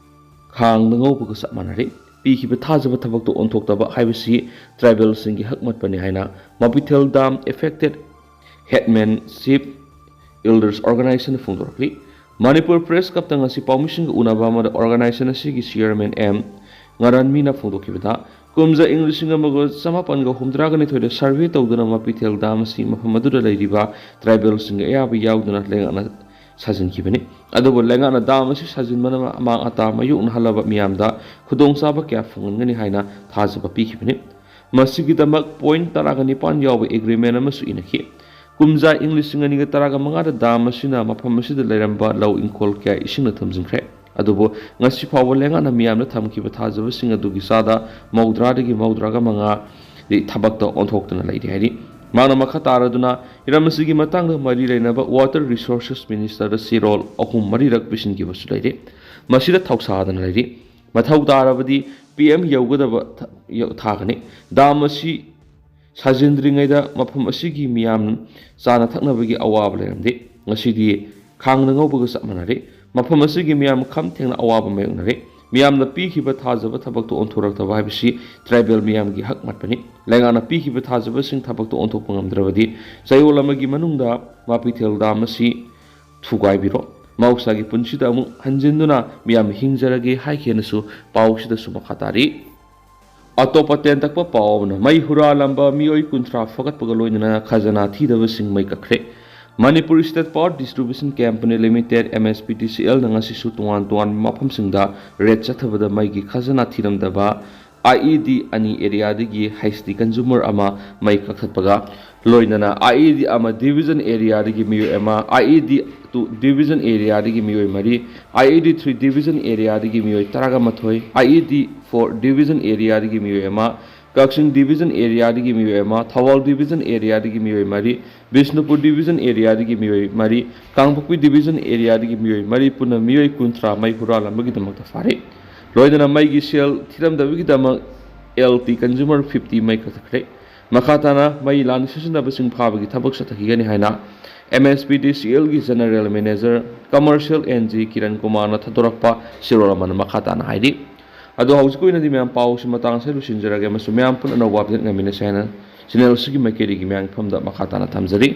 ꯈꯥꯡꯗ ꯉꯧꯕꯒ ꯆꯞ ꯃꯥꯟꯅꯔꯦ꯫ ꯄꯤꯈꯤꯕ ꯊꯥꯖꯕ ꯊꯕꯛꯇ ꯑꯣꯟꯊꯣꯛꯇꯕ ꯍꯥꯏꯕꯁꯤ ꯇ꯭ꯔꯥꯏꯕꯦꯜꯁꯤꯡꯒꯤ ꯍꯛꯃꯠꯄꯅꯤ ꯍꯥꯏꯅ Mapithel dam affected headman chief elders ꯑꯣꯔꯒꯅꯥꯏꯖꯦꯁꯟꯅ ꯐꯣꯡꯗꯣꯔꯛꯂꯤ꯫ ꯃꯅꯤꯄꯨꯔ ꯄ꯭ꯔꯦꯁ ꯀ꯭ꯂꯕꯇ ꯉꯁꯤ ꯄꯥꯎꯃꯤꯁꯤꯡꯒ ꯎꯅꯕ ꯑꯃꯗ ꯑꯣꯔꯒꯅꯥꯏꯖꯦꯁꯟ ꯑꯁꯤꯒꯤ ꯆꯤꯌꯔꯃꯦꯟ ꯑꯦꯝ ꯉꯔꯥꯟꯃꯤꯅ ꯐꯣꯡꯗꯣꯛꯈꯤꯕꯗ, ꯀꯨꯝꯖꯥ ꯏꯪ ꯂꯤꯁꯤꯡ ꯑꯃꯒ ꯆꯃꯥꯄꯟꯒ ꯍꯨꯝꯗ꯭ꯔꯥꯒ ꯅꯤꯊꯣꯏꯗ ꯁꯔꯚꯦ ꯇꯧꯗꯨꯅ ꯃꯥꯄꯤꯊꯦꯜ ꯗꯥꯝ ꯑꯁꯤ ꯃꯐꯝ ꯑꯗꯨꯗ ꯂꯩꯔꯤꯕ ꯇ꯭ꯔꯥꯏꯕꯦꯜꯁꯤꯡꯒꯤ ꯑꯌꯥꯕ ꯌꯥꯎꯗꯅ ꯂꯩꯉꯥꯛꯅ ꯁꯥꯖꯤꯟꯈꯤꯕꯅꯤ꯫ ꯑꯗꯨꯕꯨ ꯂꯩꯉꯥꯛꯅ ꯗꯥꯝ ꯑꯁꯤ ꯁꯥꯖꯤꯟꯕꯅ ꯑꯃꯥꯡ ꯑꯇꯥ ꯃꯥꯌꯣꯛꯅꯍꯜꯂꯕ ꯃꯤꯌꯥꯝꯗ ꯈꯨꯗꯣꯡꯆꯥꯕ ꯀꯌꯥ ꯐꯪꯍꯟꯒꯅꯤ ꯍꯥꯏꯅ ꯊꯥꯖꯕ ꯄꯤꯈꯤꯕꯅꯤ꯫ ꯃꯁꯤꯒꯤꯗꯃꯛ ꯄꯣꯏꯟꯠ ꯇꯔꯥꯒ ꯅꯤꯄꯥꯟ ꯌꯥꯎꯕ ꯑꯦꯒ꯭ꯔꯤꯃꯦꯟ ꯑꯃꯁꯨ ꯏꯅꯈꯤ꯫ ꯀꯨꯝꯖꯥ ꯏꯪ ꯂꯤꯁꯤꯡ ꯑꯅꯤꯒ ꯇꯔꯥꯒ ꯃꯉꯥꯗ ꯗꯥꯝ ꯑꯁꯤꯅ ꯃꯐꯝ ꯑꯁꯤꯗ ꯂꯩꯔꯝꯕ ꯂꯧ ꯏꯪꯈꯣꯜ ꯀꯌꯥ ꯏꯁꯤꯡꯅ ꯊꯨꯝꯖꯤꯟꯈ꯭ꯔꯦ꯫ ꯑꯗꯨꯕꯨ ꯉꯁꯤ ꯐꯥꯎꯕ ꯂꯩꯉꯥꯛꯅ ꯃꯤꯌꯥꯝꯗ ꯊꯝꯈꯤꯕ ꯊꯥꯖꯕꯁꯤꯡ ꯑꯗꯨꯒꯤ ꯆꯥꯗ ꯃꯧꯗ꯭ꯔꯥꯗꯒꯤ ꯃꯧꯗ꯭ꯔꯥꯒ ꯃꯉꯥꯗꯤ ꯊꯕꯛꯇ ꯑꯣꯟꯊꯣꯛꯇꯅ ꯂꯩꯔꯤ ꯍꯥꯏꯔꯤ꯫ ꯃꯍꯥꯛꯅ ꯃꯈꯥ ꯇꯥꯔꯗꯨꯅ ꯍꯤꯔꯝ ꯑꯁꯤꯒꯤ ꯃꯇꯥꯡꯗ ꯃꯔꯤ ꯂꯩꯅꯕ ꯋꯥꯇꯔ ꯔꯤꯁꯣꯔꯁꯦꯁ ꯃꯤꯅꯤꯁꯇꯔꯗ ꯆꯦꯔꯣꯜ ꯑꯍꯨꯝ ꯃꯔꯤꯔꯛ ꯄꯤꯁꯤꯟꯈꯤꯕꯁꯨ ꯂꯩꯔꯤ꯫ ꯃꯁꯤꯗ ꯊꯧꯁꯥꯗꯅ ꯂꯩꯔꯤ꯫ ꯃꯊꯧ ꯇꯥꯔꯕꯗꯤ ꯄꯤ ꯑꯦꯝ ꯌꯧꯒꯗꯕ ꯊ-, ꯌꯧ-, ꯊꯥꯒꯅꯤ꯫ ꯗꯥꯝ ꯑꯁꯤ ꯁꯥꯖꯤꯟꯗ꯭ꯔꯤꯉꯩꯗ ꯃꯐꯝ ꯑꯁꯤꯒꯤ ꯃꯤꯌꯥꯝ ꯆꯥꯅ ꯊꯛꯅꯕꯒꯤ ꯑꯋꯥꯕ ꯂꯩꯔꯝꯗꯦ꯫ ꯉꯁꯤꯗꯤ ꯈꯥꯡꯗ ꯉꯧꯕꯒ ꯆꯞ ꯃꯥꯟꯅꯔꯦ꯫ ꯃꯐꯝ ꯑꯁꯤꯒꯤ ꯃꯤꯌꯥꯝ ꯈꯝ ꯊꯦꯡꯅ ꯑꯋꯥꯕ ꯃꯥꯌꯣꯛꯅꯔꯦ꯫ ꯃꯤꯌꯥꯝꯅ ꯄꯤꯈꯤꯕ ꯊꯥꯖꯕ ꯊꯕꯛꯇꯨ ꯑꯣꯟꯊꯣꯔꯛꯇꯕ ꯍꯥꯏꯕꯁꯤ ꯇ꯭ꯔꯥꯏꯕꯦꯜ ꯃꯤꯌꯥꯝꯒꯤ ꯍꯛ ꯃꯠꯄꯅꯤ꯫ ꯂꯩꯉꯥꯛꯅ ꯄꯤꯈꯤꯕ ꯊꯥꯖꯕꯁꯤꯡ ꯊꯕꯛꯇ ꯑꯣꯟꯊꯣꯛꯄ ꯉꯝꯗ꯭ꯔꯕꯗꯤ ꯆꯌꯣꯜ ꯑꯃꯒꯤ ꯃꯅꯨꯡꯗ ꯃꯥꯄꯤꯊꯦꯜ ꯗꯥꯝ ꯑꯁꯤ ꯊꯨꯒꯥꯏꯕꯤꯔꯣ꯫ ꯃꯍꯧꯁꯥꯒꯤ ꯄꯨꯟꯁꯤꯗ ꯑꯃꯨꯛ ꯍꯟꯖꯤꯟꯗꯨꯅ ꯃꯤꯌꯥꯝ ꯍꯤꯡꯖꯔꯒꯦ ꯍꯥꯏꯈꯤꯅꯁꯨ ꯄꯥꯎꯁꯤꯗꯁꯨ ꯃꯈꯥ ꯇꯥꯔꯤ꯫ ꯑꯇꯣꯞꯄ ꯇꯦꯟꯇꯛꯄ ꯄꯥꯎ ꯑꯃꯅ, ꯃꯩ ꯍꯨꯔꯥꯜꯂꯝꯕ ꯃꯤꯑꯣꯏ ꯀꯨꯟꯊ꯭ꯔꯥ ꯐꯥꯒꯠꯄꯒ ꯂꯣꯏꯅꯅ ꯈꯖꯅꯥ ꯊꯤꯗꯕꯁꯤꯡ ꯃꯩ ꯀꯛꯈ꯭ꯔꯦ꯫ Manipur state power distribution company limited, M S P D C ꯑꯦꯜꯅ ꯉꯁꯤꯁꯨ ꯇꯣꯉꯥꯟ ꯇꯣꯉꯥꯟꯕ ꯃꯐꯝꯁꯤꯡꯗ ꯔꯦꯗ ꯆꯠꯊꯕꯗ ꯃꯩꯒꯤ ꯈꯖꯅꯥ ꯊꯤꯔꯝꯗꯕ ꯑꯥꯏ ꯏ ꯗꯤ ꯑꯅꯤ ꯑꯦꯔꯤꯌꯥꯗꯒꯤ ꯍꯩꯁ ꯇꯤ ꯀꯟꯖꯨꯃꯔ ꯑꯃ ꯃꯩ ꯀꯛꯊꯠꯄꯒ ꯂꯣꯏꯅꯅ ꯑꯥꯏ ꯏ ꯗꯤ ꯑꯃ ꯗꯤꯕꯤꯖꯟ ꯑꯦꯔꯤꯌꯥꯗꯒꯤ ꯃꯤꯑꯣꯏ ꯑꯃ, ꯑꯥꯏ ꯏ ꯗꯤ ꯇꯨ ꯗꯤꯕꯤꯖꯟ ꯑꯦꯔꯤꯌꯥꯗꯒꯤ ꯃꯤꯑꯣꯏ ꯃꯔꯤ, ꯑꯥꯏ ꯏ ꯗꯤ ꯊ꯭ꯔꯤ ꯗꯤꯕꯤꯖꯟ ꯑꯦꯔꯤꯌꯥꯗꯒꯤ ꯃꯤꯑꯣꯏ ꯇꯔꯥꯒ ꯃꯥꯊꯣꯏ, ꯑꯥꯏ ꯏ ꯗꯤ ꯐꯣꯔ ꯗꯤꯕꯤꯖꯟ ꯑꯦꯔꯤꯌꯥꯗꯒꯤ ꯃꯤꯑꯣꯏ ꯑꯃ, ꯀꯛꯆꯤꯡ ꯗꯤꯕꯤꯖꯟ ꯑꯦꯔꯤꯌꯥꯗꯒꯤ ꯃꯤꯑꯣꯏ ꯑꯃ, ꯊꯧꯕꯥꯜ ꯗꯤꯕꯤꯖꯟ ꯑꯦꯔꯤꯌꯥꯗꯒꯤ ꯃꯤꯑꯣꯏ ꯃꯔꯤ, ꯕꯤꯁꯅꯨꯄꯨꯔ ꯗꯤꯕꯤꯖꯟ ꯑꯦꯔꯤꯌꯥꯗꯒꯤ ꯃꯤꯑꯣꯏ ꯃꯔꯤ, ꯀꯥꯡꯄꯣꯛꯄꯤ ꯗꯤꯕꯤꯖꯟ ꯑꯦꯔꯤꯌꯥꯗꯒꯤ ꯃꯤꯑꯣꯏ ꯃꯔꯤ, ꯄꯨꯟꯅ ꯃꯤꯑꯣꯏ ꯀꯨꯟꯊ꯭ꯔꯥ ꯃꯩ ꯍꯨꯔꯥꯜꯂꯝꯕꯒꯤꯗꯃꯛꯇ ꯐꯥꯔꯦ꯫ ꯂꯣꯏꯅꯅ ꯃꯩꯒꯤ ꯁꯦꯜ ꯊꯤꯔꯝꯗꯕꯒꯤꯗꯃꯛ ꯑꯦꯜ ꯇꯤ ꯀꯟꯖꯨꯃꯔ ꯐꯤꯐꯇꯤ ꯃꯩ ꯀꯛꯊꯠꯈ꯭ꯔꯦ꯫ ꯃꯈꯥ ꯇꯥꯅ ꯃꯩ ꯂꯥꯟ ꯁꯤꯖꯤꯟꯅꯕꯁꯤꯡ ꯐꯥꯕꯒꯤ ꯊꯕꯛ ꯆꯠꯊꯈꯤꯒꯅꯤ ꯍꯥꯏꯅ M S P D C L ꯒꯤ General Manager Commercial N G Kiran ꯀꯨꯃꯥꯔꯅ ꯊꯥꯗꯣꯔꯛꯄ ꯁꯤꯔꯣꯜ ꯑꯃꯅ ꯃꯈꯥ ꯇꯥꯅ ꯍꯥꯏꯔꯤ꯫ ꯑꯗꯣ ꯍꯧꯖꯤꯛꯀꯤ ꯑꯣꯏꯅꯗꯤ ꯃꯌꯥꯝ ꯄꯥꯎꯁꯤ ꯃꯇꯥꯡ ꯑꯁꯤꯗ ꯂꯣꯏꯁꯤꯟꯖꯔꯒꯦ ꯑꯃꯁꯨꯡ ꯃꯌꯥꯝ ꯄꯨꯟꯅ ꯑꯅꯧꯕ update ꯉꯥꯏꯃꯤꯟꯅꯁꯦ ꯍꯥꯏꯅ channel ꯑꯁꯤꯒꯤ ꯃꯥꯏꯀꯩꯗꯒꯤ ꯃꯌꯥꯝꯒꯤ ꯃꯐꯝꯗ ꯃꯈꯥ ꯇꯥꯅ ꯊꯝꯖꯔꯤ꯫